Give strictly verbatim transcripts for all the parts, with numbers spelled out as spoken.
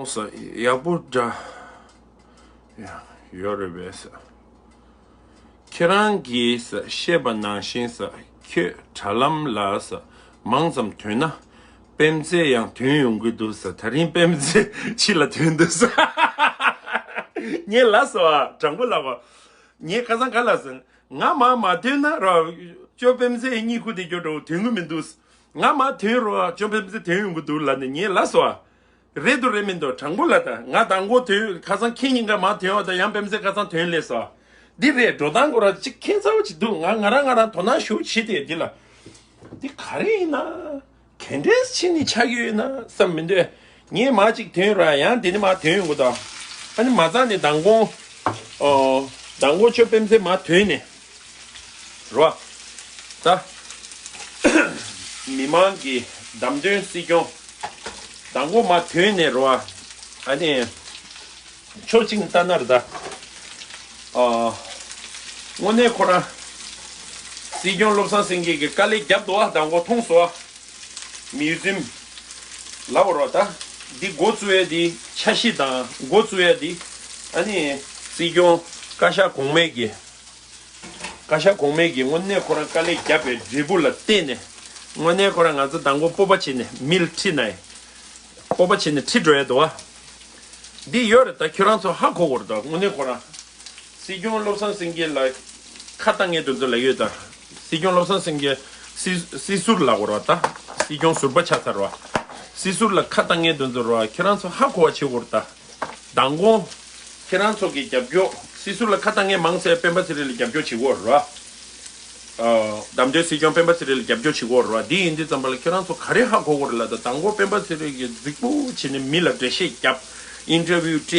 ཡག་པོ་འདྲ་ཡོད་རེད་པས། ཁྱེད་རང་གིས་བཤད་པ་ནང་བཞིན་ཁྱོད་དྲ་ལམ་ལ་མང་ཙམ་ཐོན་ན། པད་ཚལ་ཡང་ཐོན་ཡོང་གི་འདུག་ཟེར། ད་རིང་པད་ཚལ་ཕྱི་ལ་ཐོན་འདུག་ཟེར། ངས་ལབ་སོང་ཨ། དྲང་པོ་ལབ་པ། ངས་ཁ་སང་ག་ལབ་ཟེར། ང་མར་མ་ཐོན་ན་རོ། ཅོ་པད་ཚལ་གཉིད་ཁུག་དེ་སྐྱོ་འགྲོ་ཐོན་གི་མི་འདུག་ང་མར་ཐོན་རོ། ཅོ་པད་ཚལ་ཐོན་ཡོང་གི་འདུག་ལབ་ནས་ངས་ལབ་སོང་ཨ། རེད་འདུག་རེད་མི་འདུག་དྲང་པོ་ལབ་ད། ང་མདང་དགོང་ཐོན། ཁ་སང་ཁྱེད་གཉིས་ཀ་མར་ཐོན་བ་དང་ཡང་པད་ཚལ་ཁ་སང་ཐོན་སླེབས་སོང་། འདི་རེད། འགྲོ་སྟངས་ཁོ་རང་གཅིག་ཁྱད་མཚར་པོ་ཅིག་འདུག་ང་ང་རང་ང་རང་དོ་སྣང་ཞེ་པོ་བྱེད་དེ་འདི་ལ། འདི་ག་རེ་ཡིན་ན། ག་འདྲས་ཕྱིན་ནས་ཆགས་ཀྱི་ཡོད་ན་བསམ་མི་འདོད། ངས་མར་གཅིག་ཐོན་ར། ཡང་འདི་ནས་མར་ཐོན་ཡོང་གི་འདུག་ཨ་ནི་མ་རྩ་ནས་མདང་དགོང་། ཨོ། མདང་དགོང་ཅོ་པད་ཚལ་མར་ཐོན་ནས། རོ། ད། མི་མང་གི་བདམས་ཐོན་སྲིད་སྐྱོང་། མདང་དགོང་མར་ཐོན་ནས་རོ། ཨ་ནི། ཕྱོགས་གཅིག་ནས་ལྟ་ན་རེད་ད། ཨ། དངོས་གནས་ཁོ་རང་། སྲིད་སྐྱོང་བློ་བཟང་སེང་གེ་གིས་དཀའ་ལས་བརྒྱབ་འདུག་ཨ། མདང་དགོང་མཐོང་སོང་ཨ། མིའུ་ཛིམ། ལབ་རོ་ད། འདི་འགོ་བཙུགས་ཡས་འདི་འཆར་གཞི་དང་འགོ་བཙུགས་ཡས་འདི། ཨ་ནི། སྲིད་སྐྱོང་བཀའ་ཤག་གོང་མའི་གི་བཀའ་ཤག་གོང་མའི་གིས་དངོས་གནས་ཁོ་རང་དཀའ་ལས་བརྒྱབ་པའི་འབྲས་བུ་ལ་བརྟེན་ནས། དངོས་གནས་ཁོ་རང་ང་ཚོ་མདང་དགོང་སྤོབས་པ་བྱས་ནས་མི་ལ་ཁྲིད་ན་ཡིན། སྤོབས་པ་བྱས་ནས་ཁྲིད་འགྲོ་ཡ་འདུག་བ། འདི་ཡོད་རེད་ད། ཁྱོད་རང་ཚོ་ཧ་གོ་དགོས་རེད་ད། དངོས་གནས་ཁོ་རང་། སྲིད་སྐྱོང་བློ་བཟང་སེང་གེ་ལ་ཁ་བཏང་མཁན་དེ་ཚོ་ལ་ཡོད་ད། སྲིད་སྐྱོང་བློ་བཟང་སེང་གེ། སྲིད་སྲིད་ཟུར་ལབ་དགོས་རེད་ད། སྲིད་སྐྱོང་ཟུར་པ་ཆགས་ཚར་བ། སྲིད་ཟུར་ལ་ཁ་བཏང་མཁན་དེ་ཚོ་རེད་བ། ཁྱོད་རང་ཚོ་ཧ་གོ་བ་བྱེད་དགོས་རེད་ད། མདང་དགོང་། ཁྱེད་རང་ཚོ་གི་རྒྱབ་སྐྱོར། སྲིད་ཟུར་ལ་ཁ་བཏང་མཁན་མང་ཆེ་སྤེན་པ་ཚེ་རིང་ལ་རྒྱབ་སྐྱོར་བྱེད་ཀྱི་ཡོད་རེད་བ། ཨ། བདམས་ཐོན་སྲིད་སྐྱོང་སྤེན་པ་ཚེ་རིང་ལ་རྒྱབ་སྐྱོར་བྱེད་ཀྱི་ཡོད་རེད་བ། འདི་ཡིན་དུས་ཙམ་པ་ལ་ཁྱེད་རང་ཚོ་ག་རེ་ཧ་གོ་དགོས་རེད་ལབ་ད། མདང་དགོང་སྤེན་པ་ཚེ་རིང་གིས་རྫིག་པོ་བྱས་ནས་མི་ལ་འགྲེལ་བཤད་བརྒྱབ། ཨིན་ཊར་བིའུ་སྤྲད་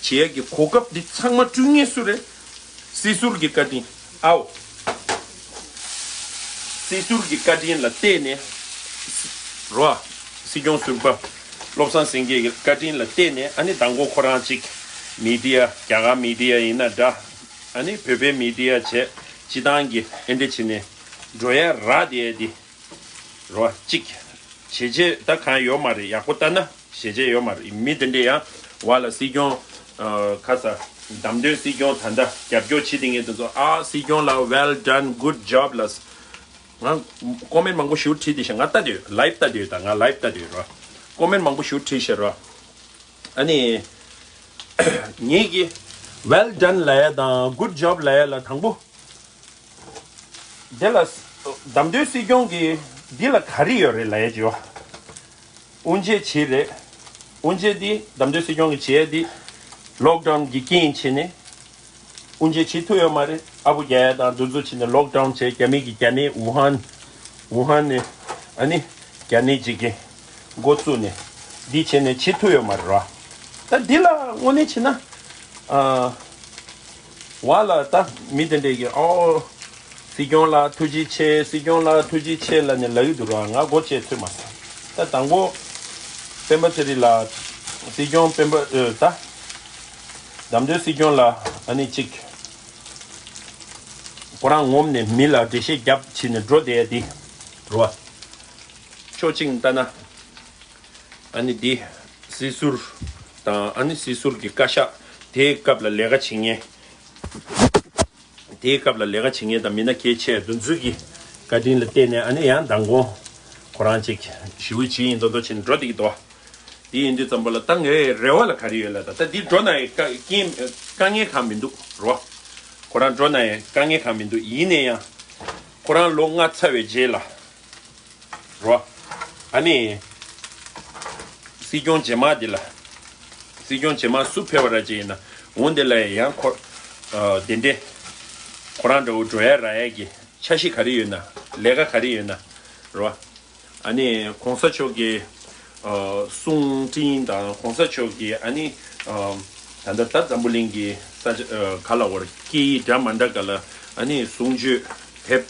བྱེད་ཡ་གི་གོ་སྐབས་འདི་ཚང་མ་བསྐྲུན་མཁན་སུ་རེད། སྲིད་ཟུར་གྱི་བཀའ་དྲིན། ཨའོ། སྲིད་ཟུར་གྱི་བཀའ་དྲིན་ལ་བརྟེན་ནས། རོ། སྲིད་སྐྱོང་ཟུར་པ་བློ་བཟང་སེང་གེ་གི་བཀའ་དྲིན་ལ་བརྟེན་ནས། ཨ་ནི་མདང་དགོང་ཁོ་རང་གཅིག་མི་ཌི་ཡ། རྒྱ་གར་མི་ཌི་ཡ་ཡིན་ན་འདྲ། ཨ་ནི་བོད་པའི་མི་ཌི་ཡ་བྱས། སྤྱི་བཏང་གི་ཨེ་འདྲ་བྱས་ནས་འགྲོ་ཡ་རག་བསྡད་ཡ་འདི། རོ། གཅིག་བྱས་རྗེས་ད་གང་ཡོད་མ་རེད། ཡག་པོ་ལྟ་ན་བྱས་རྗེས་ཡོད་མ་རེད། མི་དེ་འདྲས་ཡང་བ་ལ་སྲིད་སྐྱོང་། ཨ། ཁ་ས་བདམས་ཐོན་སྲིད་སྐྱོང་ད་ལྟ་རྒྱབ་སྐྱོར་བྱེད་དེ་མཁན་དེ་ཚོ། ཨ། སྲིད་སྐྱོང་ལ་well done, good job ལ། ང་ཀོ་མེན་མང་པོ་ཞིག་བྲིས་དེ་ཤག་ང་ལྟ་དུས། ལའིབ་ལྟ་དུས་ད། ང་ལའིབ་ལྟ་དུས་རོ། ཀོ་མེན་མང་པོ་ཞིག་བྲིས་ཤག་རོ། ཨ་ནི། ངེད་ཀྱིས་well done ལབ་ཡ་དང་good job ལབ་ཡ་ལ་དང་པོ། དེ་ལ། བདམས་ཐོན་སྲིད་སྐྱོང་གིས་འདི་ལ་ག་རེ་ཡོད་རེད་ལབ་ཡ་ཅིག་ཡོད། དབུ་འབྱེད་བྱས་རེད། དབུ་འབྱེད་འདི་བདམས་ཐོན་སྲིད་སྐྱོང་གིས་བྱས་ཡ་འདི། ལོག་ཌའུན་གྱི་རྐྱེན་བྱས་ནས། དབུ་འབྱེད་བྱེད་ཐུབ་ཡོད་མ་རེད། ཨ་ཕོ་རྒྱག་ཡ་དང་འདུ་འཛོམས་བྱས་ནས་ལོག་ཌའུན་བྱས། རྒྱ་མི་གིས། རྒྱ་མི་ཝུ་ཧན། ཝུ་ཧན་ནས། ཨ་ནི། རྒྱ་ནད་ཅིག་གིས་འགོ་བཙུགས་ནས། འདི་བྱས་ནས་བྱེད་ཐུབ་ཡོད་མ་རེད་ར། ད་འདི་ལ་དངོས་གནས་བྱས་ན། ཨ། བ་ལ་ད་མི་དེ་འདྲས་ཀྱིས། ཨོ། སྲིད་སྐྱོང་ལ་ཐུགས་རྗེ་ཆེ། སྲིད་སྐྱོང་ལ་ཐུགས་རྗེ་ཆེ་ལབ་ནས་ལབ་ཀྱི་འདུག་ར། ང་མགོ་བཅད་ཚོད་མ་སོང་། ད་དང་པོ་སྤེན་པ་ཚེ་རིང་ལ། སྲིད་སྐྱོང་སྤེན་པ། ཨ། ད་བདམས་ཐོན་སྲིད་སྐྱོང་ལ་ཨ་ནི་གཅིག་ཁོ་རང་ངོམ་ནས་མི་ལ་འགྲེལ་བཤད་རྒྱབ་བྱས་ནས་འགྲོ་བསྡད་ཡ་དེ་རེད་བ། ཕྱོགས་གཅིག་ནས་ལྟ་ན། ཨ་ནི་འདི་སྲིད་ཟུར་དང་། ཨ་ནི་སྲིད་ཟུར་གྱི་བཀའ་ཤག་དེའི་སྐབས་ལ་ལས་ཀ་བྱེད་མཁན། དེའི་སྐབས་ལ་ལས་ཀ་བྱེད་མཁན་དང་མི་སྣ་གལ་ཆེ་དེ་ཚོའི་གི་བཀའ་དྲིན་ལ་བརྟེན་ནས། ཨ་ནི་ཡང་མདང་དགོང་ཁོ་རང་གཅིག་ཞི་བའི་ཇི་ཡིན་མདོག་མདོག་བྱས་ནས་འགྲོ་བསྡད་ཀྱི་འདུག་བ། དེ་ཡིན་དུས་ཙམ་པ་ལ་ད་ངའི་རེ་བ་ལ་ག་རེ་ཡོད་ལབ་ད། ད་འདི་འགྲོ་ན་ཡང་དཀའ་རྐྱེན་དཀའ་ངལ་གང་མི་འདུག་རོ། ཁོ་རང་འགྲོ་ན་ཡང་དཀའ་ངལ་གང་མི་འདུག་ཡིན་ན་ཡང་ཁོ་རང་ལོ་ལྔ་ཚར་བའི་རྗེས་ལ། རོ། ཨ་ནི། སྲིད་སྐྱོང་རྗེས་མ་འདི་ལ། སྲིད་སྐྱོང་རྗེས་མ་སུ་ཕེབས་པ་ར་ཅིག་ཡིན་ན། འོ་འདི་ལ་ཡང་ཁོ། ཨ། དེ་འདྲས། ཁོ་རང་འདྲ་བོ་འགྲོ་ཡ་རག་ཡ་གི་འཆར་གཞི་ག་རེ་ཡོད་ན། ལས་ཀ་ག་རེ་ཡོད་ན། རོ། ཨ་ནི་གོང་ས་མཆོག་གི། ཨ། གསུང་འཕྲིན་དང་། གོང་ས་མཆོག་གི། ཨ་ནི། ཨ། ད་ལྟ་ད་འཛམ་བུ་གླིང་གི་ས་ཆ། ཨ། ག་ལ་བར་སྐད་ཡིག་འདྲ་མ་འདྲ་ག་ལ། ཨ་ནི་གསུང་ཆོས་དེབ་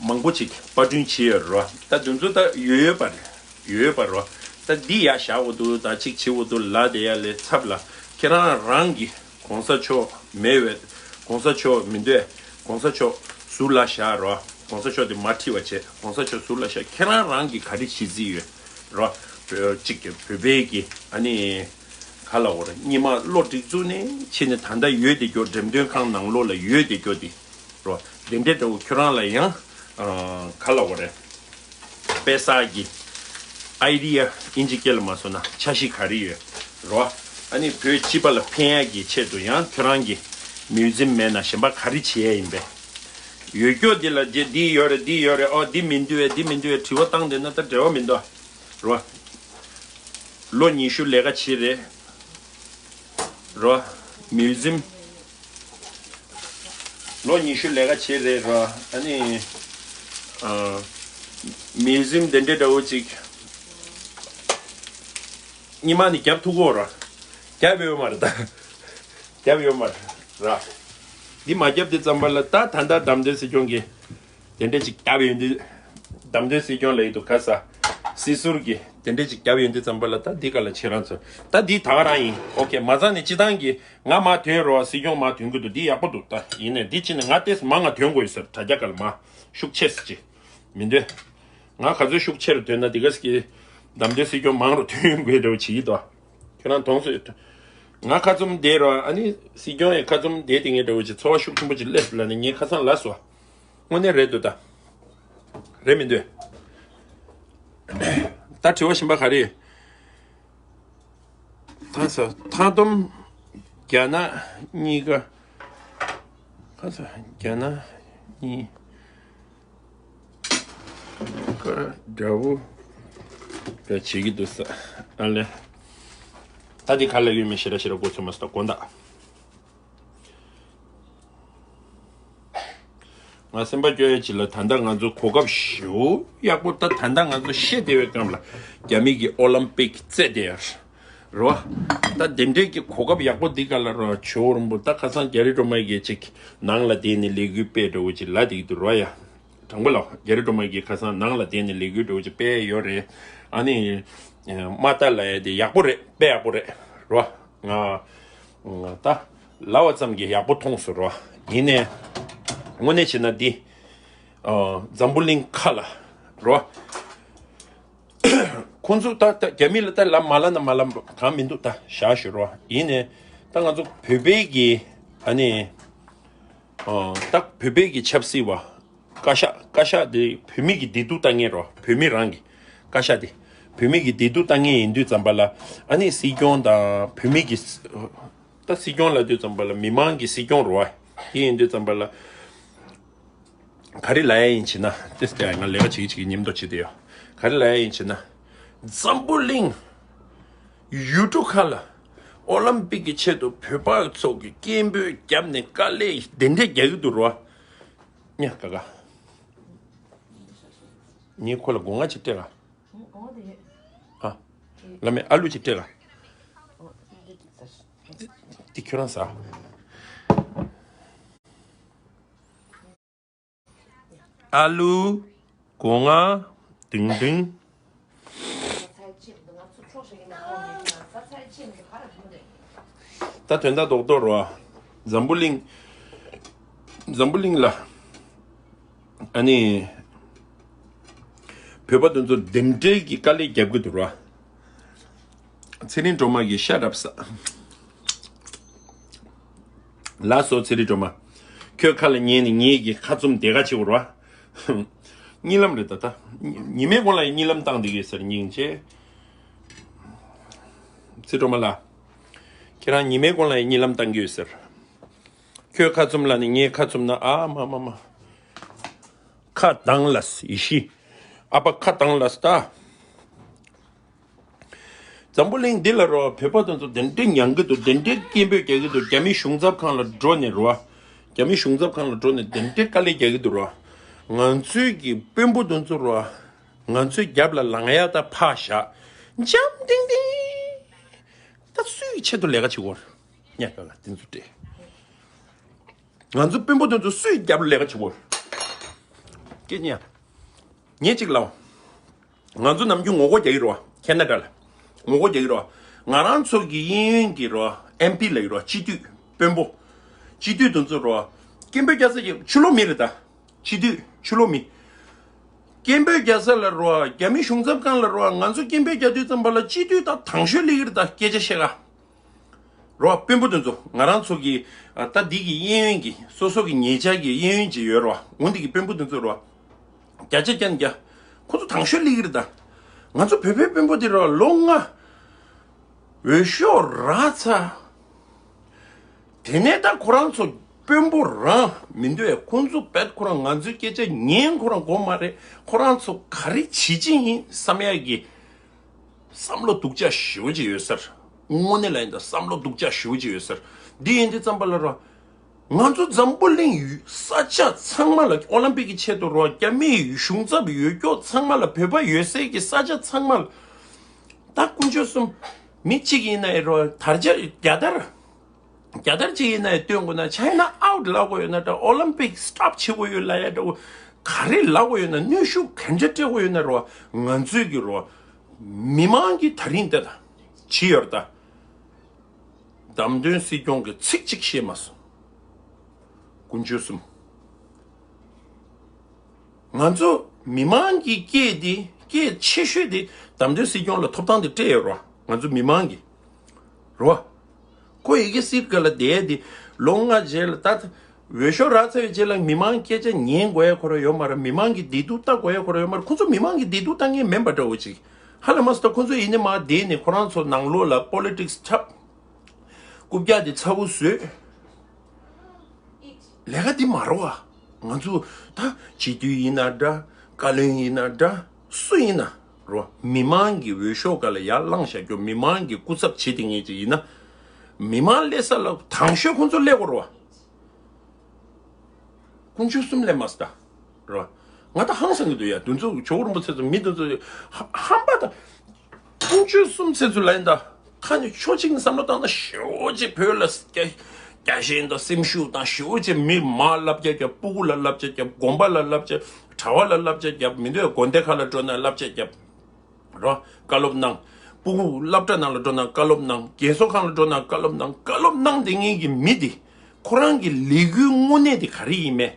མང་པོ་ཅིག་པར་སྐྲུན་བྱས་ཡོད་རེད་བ། ད་དེ་ཚོ་ད་ཡོད་ཡོད་པ་རེད། ཡོད་ཡོད་པ་རེད་བ། ད་འདི་ཡར་བཞག་འོ་འདུག་ད་ཅིག་བྱེད་འོ་འདུག་ལབ་བསྡད་ཡ་ལས་ཚབ་ལ། ཁྱེད་རང་རང་གི་གོང་ས་མཆོག་མེད་པའི། གོང་ས་མཆོག་མི་འདོད། གོང་ས་མཆོག་ཟུར་ལ་བཞག་རོ། གོང་ས་མཆོག་དེ་མ་ཁྲིད་པ་བྱས། གོང་ས་མཆོག་ཟུར་ལ་བཞག་ཁྱེད་རང་རང་གིས་ག་རེ་བྱེད་རྩིས་ཡོད་རོ། གཅིག་གི་བོད་པའི་གི་ཨ་ནི་ག་ལ་འོ་ར་སྔོན་མ་གློ་སྒྲིག་འཛུགས་ནས་ཕྱིན་ནས་ད་ལྟ་ཡོད་དེ་སྐྱོ། འགྲེམས་སྟོན་ཁང་ནང་ལོགས་ལ་ཡོད་དེ་སྐྱོ་དེ་རོ། དེ་འདྲའི་འདྲ་བོ་ཁྱོད་རང་ལ་ཡང་ག་ལ་འོ་རེད། དཔེ་གསར་གྱི་ཨའི་ཌི་ཡ་ཨིན་ཇི་སྐད་ལ་མ་སོང་ན་འཆར་གཞི་ག་རེ་ཡོད་རོ། ཨ་ནི་བོད་སྤྱི་པ་ལ་ཕན་ཡག་གི་ཆེད་དུ་ཡང་ཁྱོད་རང་གི་མིའུ་ཛིམ་མེད་ན་གཞན་པ་ག་རེ་བྱེད་ཡ་ཡིན་པས། ཡོད་སྐྱོ་འདི་ལ་རྗེ་འདི་ཡོད་རེད་འདི་ཡོད་རེད། ཨོ་འདི་མི་འདུག་བས་འདི་མི་འདུག་བས་དྲི་བ་བཏང་བསྡད་ན་ད་འབྲེལ་བ་མི་འདུག་རོ། ལོ་ཉི་ཤུ་ལས་ཀ་བྱེད་རེད་རོ། མིའུ་ཛིམ། ལོ་ཉི་ཤུ་ལས་ཀ་བྱེད་རེད་རོ། ཨ་ནི་ཨ། མིའུ་ཛིམ་དེ་འདྲའི་འདྲ་བོ་ཅིག་སྔོན་མ་ནས་རྒྱབ་ཐུབ་ཀྱི་ཡོད་རེད། རྒྱབ་ཡོད་མ་རེད་ད། རྒྱབ་ཡོད་མ་རེད། འདི་མ་རྒྱབ་དེ་ཙམ་པ་ལ་ད་ད་ལྟ་བདམས་ཐོན་སྲིད་སྐྱོང་གི་དེ་འདྲ་ཅིག་རྒྱབ་ཡོད་འདི། བདམས་ཐོན་སྲིད་སྐྱོང་ལ་ཡིན་འདུག་ག་ས། སྲིད་ཟུར་གི་དེ་འདྲ་ཅིག་རྒྱབ་ཡོད་འདི་ཙམ་པ་ལ་ད་འདི་ག་ལ་ཁྱེད་རང་ཚོ་ད་འདི་ད་ག་རང་ཡིན། ཨོ་ཁེ། མ་ཚང་ནས་སྤྱི་བཏང་གི་ང་མ་ཐོན་རོགས། སྲིད་སྐྱོང་མ་ཐོན་གི་འདུག་འདི་ཡག་པོ་འདུག་ད་ཡིན་ནས་འདི་ཕྱིན་ནས་ང་ཏེས་མ་ང་ཐོན་དགོས་ཡོད་ཟེར། དྲ་རྒྱ་ག་ལ་མ་ཤུགས་ཆེ་ཟེར་ཅིག་མི་འདོད། ང་ག་ཚོད་ཤུགས་ཆེ་རུ་ཐོན་ན་དེ་ག་ཟེར་གི་བདམས་ཐོན་སྲིད་སྐྱོང་མང་རུ་ཐོན་དགོས་འདྲ་བོ་བྱེད་ཀྱི་འདུག་ཁྱོད་རང་མཐོང་སོང་། ང་ཁ་བཙུམ་བསྡད་རོགས། ཨ་ནི་སྲིད་སྐྱོང་ཡང་ཁ་བཙུམ་བསྡད་དེ་ངས་འདྲ་བོ་ཅིག་ཚོར་བ་ཤུགས་ཆེན་པོ་ཅིག་སླེབས་ལ་ནི་ངས་ཁ་སང་ལབ་སོང་། དངོས་གནས་རེད་འདུག་ད། རེད་མི་འདུག་ད་དྲི་བ་གཞན་པ་ག་རེ་ཡོད། ད་ས་མཐའ་སྡོམ་རྒྱ་ནག་གཉིས་ཀ་ཁ་ས་རྒྱ་ནག་གཉིས་ཀ་འདྲ་བོ་འདྲ་བྱེད་ཀྱི་འདུག་ས། ཨ་ལེ། ད་འདི་ག་ལ་ཡོད་མེད་ཞེ་དྲག་ཞེ་དྲག་གོ་ཚོད་མ་སོང་དགོངས་དག་ང་སེམས་པ་སྐྱོ་ཡ་ཅིག་ལ་ད་ལྟ་ང་ཚོ་གོ་སྐབས་ཞེ་པོ་ཡག་པོ། ད་ད་ལྟ་ང་ཚོ་ཤེས་བདེ་བའི་སྐབས་ལ་རྒྱ་མི་གི་ཨོ་ལམ་པིག་རྩེད་དེ་ཡར་རོ། ད་དེ་འདྲའི་གི་གོ་སྐབས་ཡག་པོ་འདི་ག་ལ་རོ། ཇོ་བོ་རིན་པོ་ད་ཁ་སང་རྒྱ་རི་སྒྲོལ་མ་གིས་ཅིག་ནང་ལ་བསྡད་ནས་ལས་འགུལ་སྤེལ་འདྲ་བོ་ཅིག་ལབ་བསྡད་ཀྱི་འདུག་རོ་ཡ། དྲང་པོ་ལ་རྒྱ་རི་སྒྲོལ་མ་གིས་ཁ་སང་ནང་ལ་བསྡད་ནས་ལས་འགུལ་འདྲ་བོ་ཅིག་སྤེལ་ཡོད་རེད། ཨ་ནི་མ་ལྟ་ལ་ཡ་དེ་ཡག་པོ་རེད། དཔེ་ཡག་པོ་རེད་རོ། ང་ད་ལབ་པ་ཙམ་གྱིས་ཡག་པོ་མཐོང་སོང་རོ། ཡིན་ནའི་དངོས་གནས་བྱས་ན་འདི་འཛམ་བུ་གླིང་ཁ་ལ་རོ། ཁོང་ཚོ་ད་ད་རྒྱ་མི་ལ་ད་ལབ་མ་ལབ་ན་མ་ལབ་གང་མི་འདུག་ད་བཞག་ཞུ་རོ། ཡིན་ནའི་ད་ང་ཚོ་བོད་པའི་གི་ཨ་ནི་ད་བོད་པའི་གི་ཆབ་སྲིད་པ་བཀའ་ཤག་བཀའ་ཤག་དེ་བོད་མི་གི་བདེ་སྡུག་ལྟ་མཁན་རོ། བོད་མི་རང་གི་བཀའ་ཤག་དེ་བོད་མི་གི་བདེ་སྡུག་ལྟ་མཁན་ཡིན་དུས་ཙམ་པ་ལ་ཨ་ནི་སྲིད་སྐྱོང་དང་བོད་མི་གི་ད་སྲིད་སྐྱོང་ལབ་དུས་ཙམ་པ་ལ་མི་མང་གི་སྲིད་སྐྱོང་རོ། དེ་ཡིན་དུས་ཙམ་པ་ལ། ག་རེ་ལབ་ཡ་ཡིན་ཕྱིན་ན་ཏེ་སྟེ་ང་ལས་ཀ་བྱེད་ཀྱི་བྱེད་ཀྱི་མཉམ་དུ་བྱེད་དེ་ཡོད། ག་རེ་ལབ་ཡ་ཡིན་ཕྱིན་ན། འཛམ་བུ་གླིང་ཡུལ་གྲུ་ཁག་ལ་ཨོ་ལམ་པིག་གི་ཆེད་དུ་བོད་པ་ཚོ་གི་སྐད་འབོད་བརྒྱབ་ནས་དཀའ་ལས་དེ་འདྲས་རྒྱག་གི་འདུག་རོ། ཉ་ཀ་ཀ་ངས་ཁོ་ལ་སྒོ་ང་ཅིག་སྤྲད་ག་ཨ། བླ་མས་ཨ་ལུ་ཅིག་སྤྲད་ག་འདི་ཁྱོད་རང་ཟ། ཨ་ལུ། སྒོ་ང་། དིང་དིང་། ད་དོན་དག་རྡོག་རྡོག་རོ། འཛམ་བུ་གླིང་། འཛམ་བུ་གླིང་ལ། ཨ་ནི། བོད་པ་དེ་ཚོ་དེ་འདྲའི་གི་དཀའ་ལས་རྒྱབ་གི་འདུག་རོ། ཚེ་རིང་སྒྲོལ་མ་གིས་ཤ་རབ་ས། ལགས་སོ་ཚེ་རིང་སྒྲོལ་མ། ཁྱོད་ཁ་ལ་ཉན་ནས་ངེད་ཀྱི་ཁ་བཙུམ་དེ་ག་བྱེད་དགོས་རོ། གཉིད་ལམ་རེད་ད་ད། ཉི་མའི་གོང་ལ་ཡང་གཉིད་ལམ་བཏང་བསྡད་ཀྱི་ཡོད་ཟེར་སྙིང་རྗེ། ཚེ་སྒྲོལ་མ་ལགས། ཁྱེད་རང་ཉི་མའི་གོང་ལ་ཡང་གཉིད་ལམ་བཏང་གི་ཡོད་ཟེར། ཁྱོད་ཁ་བཙུམ་ལ་ནི་ངས་ཁ་བཙུམ་ན་ཨ་མ་མ་མ། ཁ་གདངས་ལ་ཡེ་ཤེས། ཨ་ཕ་ཁ་གདངས་ལ་ད། འཛམ་བུ་གླིང་འདི་ལ་རོ་བོད་པ་དེ་ཚོ་དེ་འདྲའི་མྱང་གི་འདུག་དེ་འདྲའི་སྐད་འབོད་རྒྱག་གི་འདུག་རྒྱ་མི་གཞུང་ཚབ་ཁང་ལ་འགྲོ་ནས་རོ། རྒྱ་མི་གཞུང་ཚབ་ཁང་ལ་འགྲོ་ནས་དེ་འདྲའི་དཀའ་ལས་རྒྱག་གི་འདུག་རོ། ང་ཚོའི་གི་དཔོན་པོ་དེ་ཚོ་རོ། ང་ཚོའི་རྒྱབ་ལ་ལངས་ཡ་ད་ཕར་བཞག་འཇམ་ཐིང་ཐིང་། ད་སུའི་ཆེད་དུ་ལས་ཀ་བྱེད་དགོས་རེད། ཉག་ག་ལ་དེ་ཚོ་སྤྲད། ང་ཚོ་དཔོན་པོ་དེ་ཚོ་སུའི་རྒྱབ་ལ་ལས་ཀ་བྱེད་དགོས་རེད། སྐད་ཉན། ངས་གཅིག་ལབ། ང་ཚོ་ནམ་རྒྱུན་ངོ་རྒོལ་རྒྱག་གི་རེད་བ། ཁེ་ན་ཌ་ལ། ངོ་རྒོལ་རྒྱག་གི་རེད་བ། ང་རང་ཚོ་གི་གཡས་གཡོན་གྱི་རེད་བ། ཨེམ་པི་ལབ་ཀྱི་རེད་བ། སྤྱི་འཐུས་དཔོན་པོ། སྤྱི་འཐུས་དེ་ཚོ་རེད་བ། སྐད་འབོད་རྒྱག་ས་ཀྱི་ཕྱི་ལོགས་མི་རེད་ད། སྤྱི་འཐུས་ཕྱི་ལོགས་མི། སྐད་འབོད་རྒྱག་ས་ལ་རོ། རྒྱ་མི་གཞུང་ཚབ་ཁང་ལ་རོ། ང་ཚོ་སྐད་འབོད་རྒྱག་དུས་ཙམ་པ་ལ་སྤྱི་འཐུས་དང་དང་ཤོས་སླེབས་ཀྱི་རེད་ད། སྐད་ཆ་བཤད་ག་རོ། དཔོན་པོ་དེ་ཚོ་ང་རང་ཚོ་གི་ཨ་ད་འདི་གི་གཡས་གཡོན་གྱི་སོ་སོ་གི་ཉེ་ཆར་གྱི་གཡས་གཡོན་ཅིག་ཡོད་རོ། འོ་འདི་གི་དཔོན་པོ་དེ་ཚོ་རོ། བརྒྱ་ཆ་བརྒྱ་ནས་བརྒྱ། ཁོ་ཚོ་དང་ཤོས་སླེབས་ཀྱི་རེད་ད། ང་ཚོ་བོད་པའི་དཔོན་པོ་དེ་རོ། ལོ་ལྔ་འོས་ཤོག་རག་ཚར། དེ་ནས་ད་ཁོ་རང་ཚོ་དཔོན་པོ་རང་མི་འདུག་ཨེ། ཁོ་ཚོ་བེད་ཁོ་རང་ང་ཚོའི་སྐད་ཆ་ཉན་ཁོ་རང་དགོས་མ་རེད། ཁོ་རང་ཚོ་ག་རེ་བྱེད་ཀྱི་ཡིན་བསམ་ཡག་གི་བསམ་བློ་སྡུག་ཅག་ཞེ་པོ་ཅིག་ཡོད་ས་རེད། དངོས་གནས་ལ་ཡིན་ད་བསམ་བློ་སྡུག་ཅག་ཞེ་པོ་ཅིག་ཡོད་ས་རེད། འདི་ཡིན་དུས་ཙམ་པ་ལ་རོ། ང་ཚོ་འཛམ་བུ་གླིང་ཡུལ་ས་ཆ་ཚང་མ་ལ་ཨོ་ལམ་པིག་གི་ཆེད་དུ་རོ། རྒྱ་མིའི་གཞུང་ཚབ་ཡོད་ཀྱོག་ཚང་མ་ལ། བོད་པ་ཡོད་སའི་གི་ས་ཆ་ཚང་མ་ལ། ད་དཀོན་མཆོག་གསུམ། མི་གཅིག་ཡིན་ན་ཡང་རོ། དར་ཆ་རྒྱལ་དར། རྒྱལ་དར་གཅིག་ཡིན་ན་ཡང་སྟོན་དགོས་ན། China out ལབ་དགོས་ཡོད་ན་འདྲ། ཨོ་ལམ་པིག་སི་ཊོབ་བྱེད་དགོས་ཡོད་ལབ་ཡ་འདྲ་བོ། ག་རེ་ལབ་དགོས་ཡོད་ན། གནོན་ཤུགས་ག་འདྲ་སྤྲད་དགོས་ཡོད་ན་རོ། ང་ཚོའི་གི་རོ། མི་མང་གིས་ད་རིང་འདི་ལ་བྱས་ཡོད་རེད་ད། བདམས་ཐོན་སྲིད་སྐྱོང་གིས་ཚིག་གཅིག་བཤད་མ་སོང་། དཀོན་མཆོག་གསུམ། ང་ཚོ་མི་མང་གི་སྐད་དེ། སྐད་ཆེ་ཤོས་དེ་བདམས་ཐོན་སྲིད་སྐྱོང་ལ་ཐོབ་ཐང་དེ་སྤྲད་ཡོད་རོ། ང་ཚོ་མི་མང་གི་རོ། ཁོ་ཡི་གེ་སིལ་ག་ལ་བསྡད་དེ་ལོ་ལྔ་རྗེས་ལ་ད། འོས་ཤོག་རག་ཚར་བའི་རྗེས་ལ་མི་མང་སྐད་ཆ་ཉན་དགོས་ཡ་ཁོ་རང་ཡོད་མ་རེད། མི་མང་གི་བདེ་སྡུག་ལྟ་དགོས་ཡ་ཁོ་རང་ཡོད་མ་རེད། ཁོ་ཚོ་མི་མང་གི་བདེ་སྡུག་ལྟ་མཁན་མིན་པ་འདྲ་བོ་ཅིག་ཧ་ལས་མ་སོང་། ད་ཁོ་ཚོ་ཡིན་ནི་མ་བསྡད་ནས་ཁོ་རང་ཚོ་ནང་ལོགས་ལ་པོ་ལི་ཊིག་སི་འཁྲབ། རྐུབ་བཀྱག་དེ་ཚ་བོ་བཟོས། ལས་ཀ་འདི་མ་རོ་བ། ང་ཚོ་ད་སྤྱི་འཐུས་ཡིན་ན་འདྲ། བཀའ་བློན་ཡིན་ན་འདྲ། སུ་ཡིན་ན་རོ། མི་མང་གི་འོས་ཤོག་ག་ལ་ཡར་བླངས་བཞག་རྒྱུ། མི་མང་གི་སྐུ་ཚབ་བྱེད་དེ་ངེས་ཅིག་ཡིན་ན། མི་མང་སླེབས་ས་ལ་དང་ཤོས་ཁོང་ཚོ་སླེབས་དགོས་རོ་བ། དཀོན་མཆོག་གསུམ་ལས་མ་སྟ། རོ། ང་ད་ཧང་སང་གི་འདུག་ཡ། དུ་ཚོ་ཇོ་བོ་རིན་པོ་ཆེ་ཚོ་མི་དུ་ཚོ་ཧ་ཧམ་པ་ད། དཀོན་མཆོག་གསུམ་ཚེ་ཚོ་ལ་ཡིན་ད། ཁ་ནས་ཕྱོགས་གཅིག་ནས་བསམ་བློ་བཏང་ན་ཞེ་པོ་ཅིག་བོད་ལ་རྒྱ་རྒྱ་ཞེན་དང་སེམས་ཤུགས་དང་ཞེ་པོ་ཅིག་མི་མར་བསླབ་བྱ་རྒྱབ། སྤུ་གུ་ལ་བསླབ་བྱ་རྒྱབ། དགོན་པ་ལ་བསླབ་བྱ། གྲྭ་བ་ལ་བསླབ་བྱ་རྒྱབ། མི་འདོད་དགོན་སྡེ་ཁག་ལ་འགྲོ་ན་བསླབ་བྱ་རྒྱབ། རོ། བཀའ་སློབ་གནང་། སྤུ་གུ་སློབ་གྲྭ་ནང་ལ་འགྲོ་ན་བཀའ་སློབ་གནང་། རྒན་གསོ་ཁང་ལ་འགྲོ་ན་བཀའ་སློབ་གནང་། བཀའ་སློབ་གནང་བསྡད་མཁན་གྱི་མི་དེ་ཁོ་རང་གི་ལས་འགུལ་དངོས་གནས་དེ་ག་རེ་ཡིན་མེད།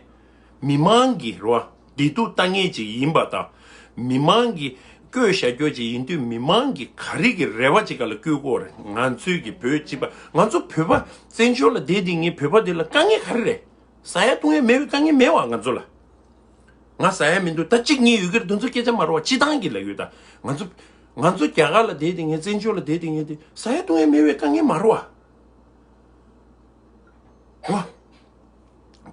མི་མང་གི་རོ། བདེ་སྡུག་ལྟ་མཁན་ཅིག་ཡིན་པ་དང་། མི་མང་གི་བསྐོས་བཞག་རྒྱུ་ཅིག་ཡིན་དུས་མི་མང་གི་ག་རེ་གི་རེ་བ་ཅིག་ག་ལ་བསྐོས་དགོས་རེད། ང་ཚོའི་གི་བོད་སྤྱི་པ། ང་ཚོ་བོད་པ་བཙན་བྱོལ་ལ་བསྡད་བསྡད་མཁན་བོད་པ་དེ་ལ་དཀའ་ངལ་ག་རེ་རེད། ཟ་ཡ་བཏུང་ཡ་མེད་པའི་དཀའ་ངལ་མེད་བ་ང་ཚོ་ལ། ང་ཟ་ཡ་མི་འདུག་ད་གཅིག་གཉིས་ཡོད་ཀྱི་རེད། དེ་ཚོ་སྐད་ཆ་མ་རེད་བ། སྤྱི་བཏང་གི་ལ་ཡོད་ད། ང་ཚོ་ང་ཚོ་རྒྱ་གར་ལ་བསྡད་བསྡད་མཁན། བཙན་བྱོལ་ལ་བསྡད་བསྡད་མཁན་དེ་ཟ་ཡ་བཏུང་ཡ་མེད་པའི་དཀའ་ངལ་མ་རེད་བ། ཨོ།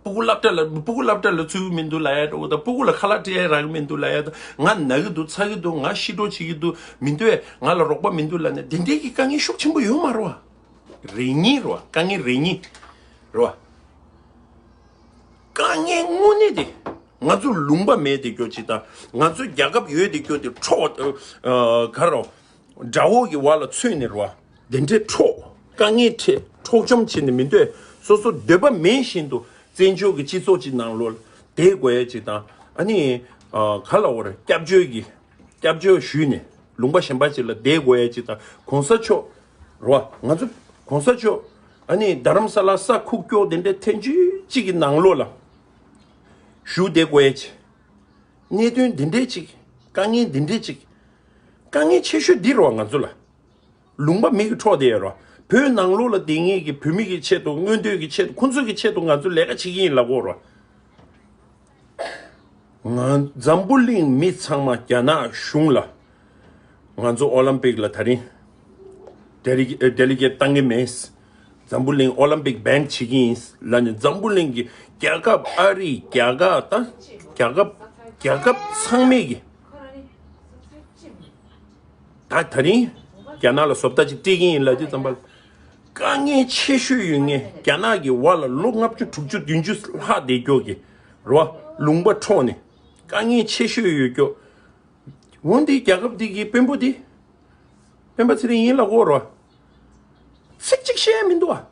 སྤུ་གུ་སློབ་གྲྭ་ལ་སྤུ་གུ་སློབ་གྲྭ་ལ་ཚུད་མི་འདུག་ལབ་ཡ་འདྲ་བོ་དང་། སྤུ་གུ་ལ་ཁ་ལག་སྤྲད་ཡ་རག་གི་མི་འདུག་ལབ་ཡ་དང་། ང་ན་གི་འདུག་ཚ་གི་འདུག་ང་ཤི་འགྲོ་བྱེད་ཀྱི་འདུག་མི་འདུག་ང་ལ་རོགས་པ་མི་འདུག་ལབ་ནས་དེ་འདྲའི་གི་དཀའ་ངལ་ཤུགས་ཆེན་པོ་ཡོད་མ་རེད་བ། རེ་གཉིས་རེད་བ། དཀའ་ངལ་རེ་གཉིས་རེད་བ། དཀའ་ངལ་དངོས་གནས་དེ། ང་ཚོ་ལུང་པ་མེད་དེ་སྐྱོ་ཅིག་དང་། ང་ཚོ་རྒྱལ་ཁབ་ཡོད་དེ་སྐྱོ་དེ་འཕྲོག་ཨ་ག་རེ། དགྲ་བོ་གི་བར་ལ་ཚུད་ནས་རེད་བ། དེ་འདྲའི་འཕྲོག་དཀའ་ངལ་འཕྲད། འཕྲོག་བཅོམ་བྱས་ནས་མི་འདོད། སོ་སོ་འདོད་པ་མེད་བཞིན་དུ་བཙན་བྱོལ་གྱི་སྤྱི་ཚོགས་ཀྱི་ནང་ལོགས་བསྡད་དགོས་ཡ་ཅིག་དང་། ཨ་ནི་ཨ་ག་ལབ་དགོས་རེད། སྐྱབས་བཅོལ་གྱི་སྐྱབས་བཅོལ་ཞུས་ནས་ལུང་པ་གཞན་པ་ཅིག་ལ་བསྡད་དགོས་ཡ་ཅིག་དང་། གོང་ས་མཆོག་རེད་བ། ང་ཚོ་གོང་ས་མཆོག་ཨ་ནི་རྡ་རམ་ས་ལ་ས་ཁུག་ཀྱོག་དེ་འདྲའི་ཐན་ཅིག་གི་ནང་ལོགས་ལ་བཞུགས་བསྡད་དགོས་ཡ་ཅིག་གནད་དོན་འདི་འདྲའི་ཅིག་དཀའ་ངལ་འདི་འདྲའི་ཅིག་དཀའ་ངལ་ཆེ་ཤོས་འདི་རེད་བ། ང་ཚོ་ལ་ལུང་པ་མི་གིས་འཕྲོག་བསྡད་ཡོད་རེད་བ། བོད་ནང་ལོགས་ལ་བསྡད་མཁན་གྱི་བོད་མི་གི་ཆེད་དུ། མངོན་འདོད་ཀྱི་ཆེད་དུ། ཁོང་ཚོ་གི་ཆེད་དུ་ང་ཚོ་ལས་ཀ་བྱེད་ཀྱི་ཡིན་ལབ་དགོས་རེད་བ། ང་འཛམ་བུ་གླིང་མི་ཚང་མ་རྒྱ་ནག་གཞུང་ལ། ང་ཚོ་ཨོ་ལམ་པིག་ལ་ད་རིང་ཌེ་ལི་ཌེ་ལི་གེཊ་བཏང་གི་མེད། འཛམ་བུ་གླིང་ཨོ་ལམ་པིག་བྷན་བྱེད་ཀྱི་ཡིན་ལབ་ནས། འཛམ་བུ་གླིང་གི་རྒྱལ་ཁབ་ཨ་རི། རྒྱ་གར་དང་རྒྱལ་ཁབ་རྒྱལ་ཁབ་ཚང་མས་ཀྱི་ད་ད་རིང་རྒྱ་ནག་ལ་བཟོ་ལྟ་ཅིག་སྤྲད་ཀྱི་ཡིན་ལབ་དུས་ཙམ་པ་ལ། དཀའ་ངལ་ཆེ་ཤོས་ཡོད་མཁན། རྒྱ་ནག་གི་བར་ལ་ལོ་ལྔ་བཅུ་དྲུག་ཅུ་བདུན་ཅུ་ལྷག་བསྡད་ཀྱོག་གི་རེད་བ། ལུང་པ་འཕྲོག་ནས་དཀའ་ངལ་ཆེ་ཤོས་ཡོད་ཀྱོག་འོ་འདི་རྒྱལ་ཁབ་འདི་གི་དཔོན་པོ་འདི་སྤེན་པ་ཚེ་རིང་ཡིན་ལབ་དགོས་རེད་བ། ཚིག་གཅིག་བཤད་ཡ་མི་འདུག་བ།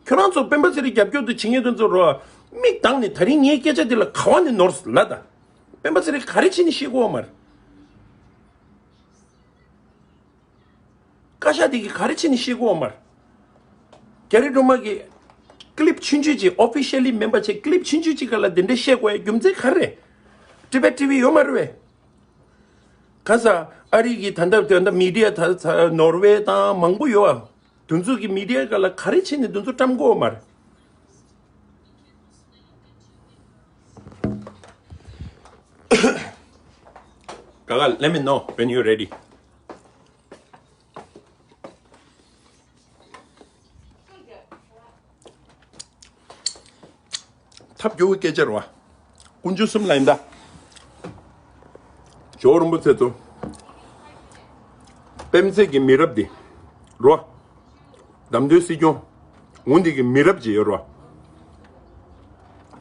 ཁྱོད་རང་ཚོ་སྤེན་པ་ཚེ་རིང་རྒྱབ་སྐྱོར་དུ་བྱེད་མཁན་དེ་ཚོ་རེད་བ། མིག་གདངས་ནས་ད་རིང་ངའི་སྐད་ཆ་འདི་ལ་ག་བ་ནས་ནོར་ལབ་ད། སྤེན་པ་ཚེ་རིང་ག་རེ་བྱས་ནས་ཤེས་དགོས་བ་མ་རེད། བཀའ་ཤག་འདི་གིས་ག་རེ་བྱས་ནས་ཤེས་དགོས་བ་མ་རེད། རྒྱ་རི་སྒྲོལ་མ་གིས་ཀི་ལིབ་ཆུང་ཆུང་ཅིག་ཨོ་ཕི་ཤལ་ལི་མིན་པ་བྱས། ཀི་ལིབ་ཆུང་ཆུང་ཅིག་སྒང་ལ་འདི་འདྲ་བཤད་དགོས་ཡ་རྒྱུ་མཚན་ག་རེ་རེད། ཊི་བེཊ་ཊི་ཝི་ཡོད་མ་རེད་བས། ཁ་ས་ཨ་རི་གི་ད་ལྟ་ད་ལྟ་མི་ཌི་ཡ་ད་ད་ནོར་ཝེ་དང་མང་པོ་ཡོད་ཨ། དེ་ཚོ་གི་མི་ཌི་ཡ་ག་ལ་ག་རེ་བྱས་ནས་དེ་ཚོ་བཀྲམ་དགོས་མ་རེད། Gaga, let me know when you're ready. ཐབས་སྐྱོ་བོའི་སྐད་ཆ་རེད་བ། དཀོན་མཆོག་གསུམ་ལ་ཡིན་ད། ཇོ་བོ་རིན་པོ་ཆེ་ཚོ། པད་ཚལ་གྱི་མི་རབས་འདི། རེད་བ། བདམས་ཐོན་སྲིད་སྐྱོང་། འོ་འདི་གི་མི་རབས་ཅིག་ཡོད་རེད་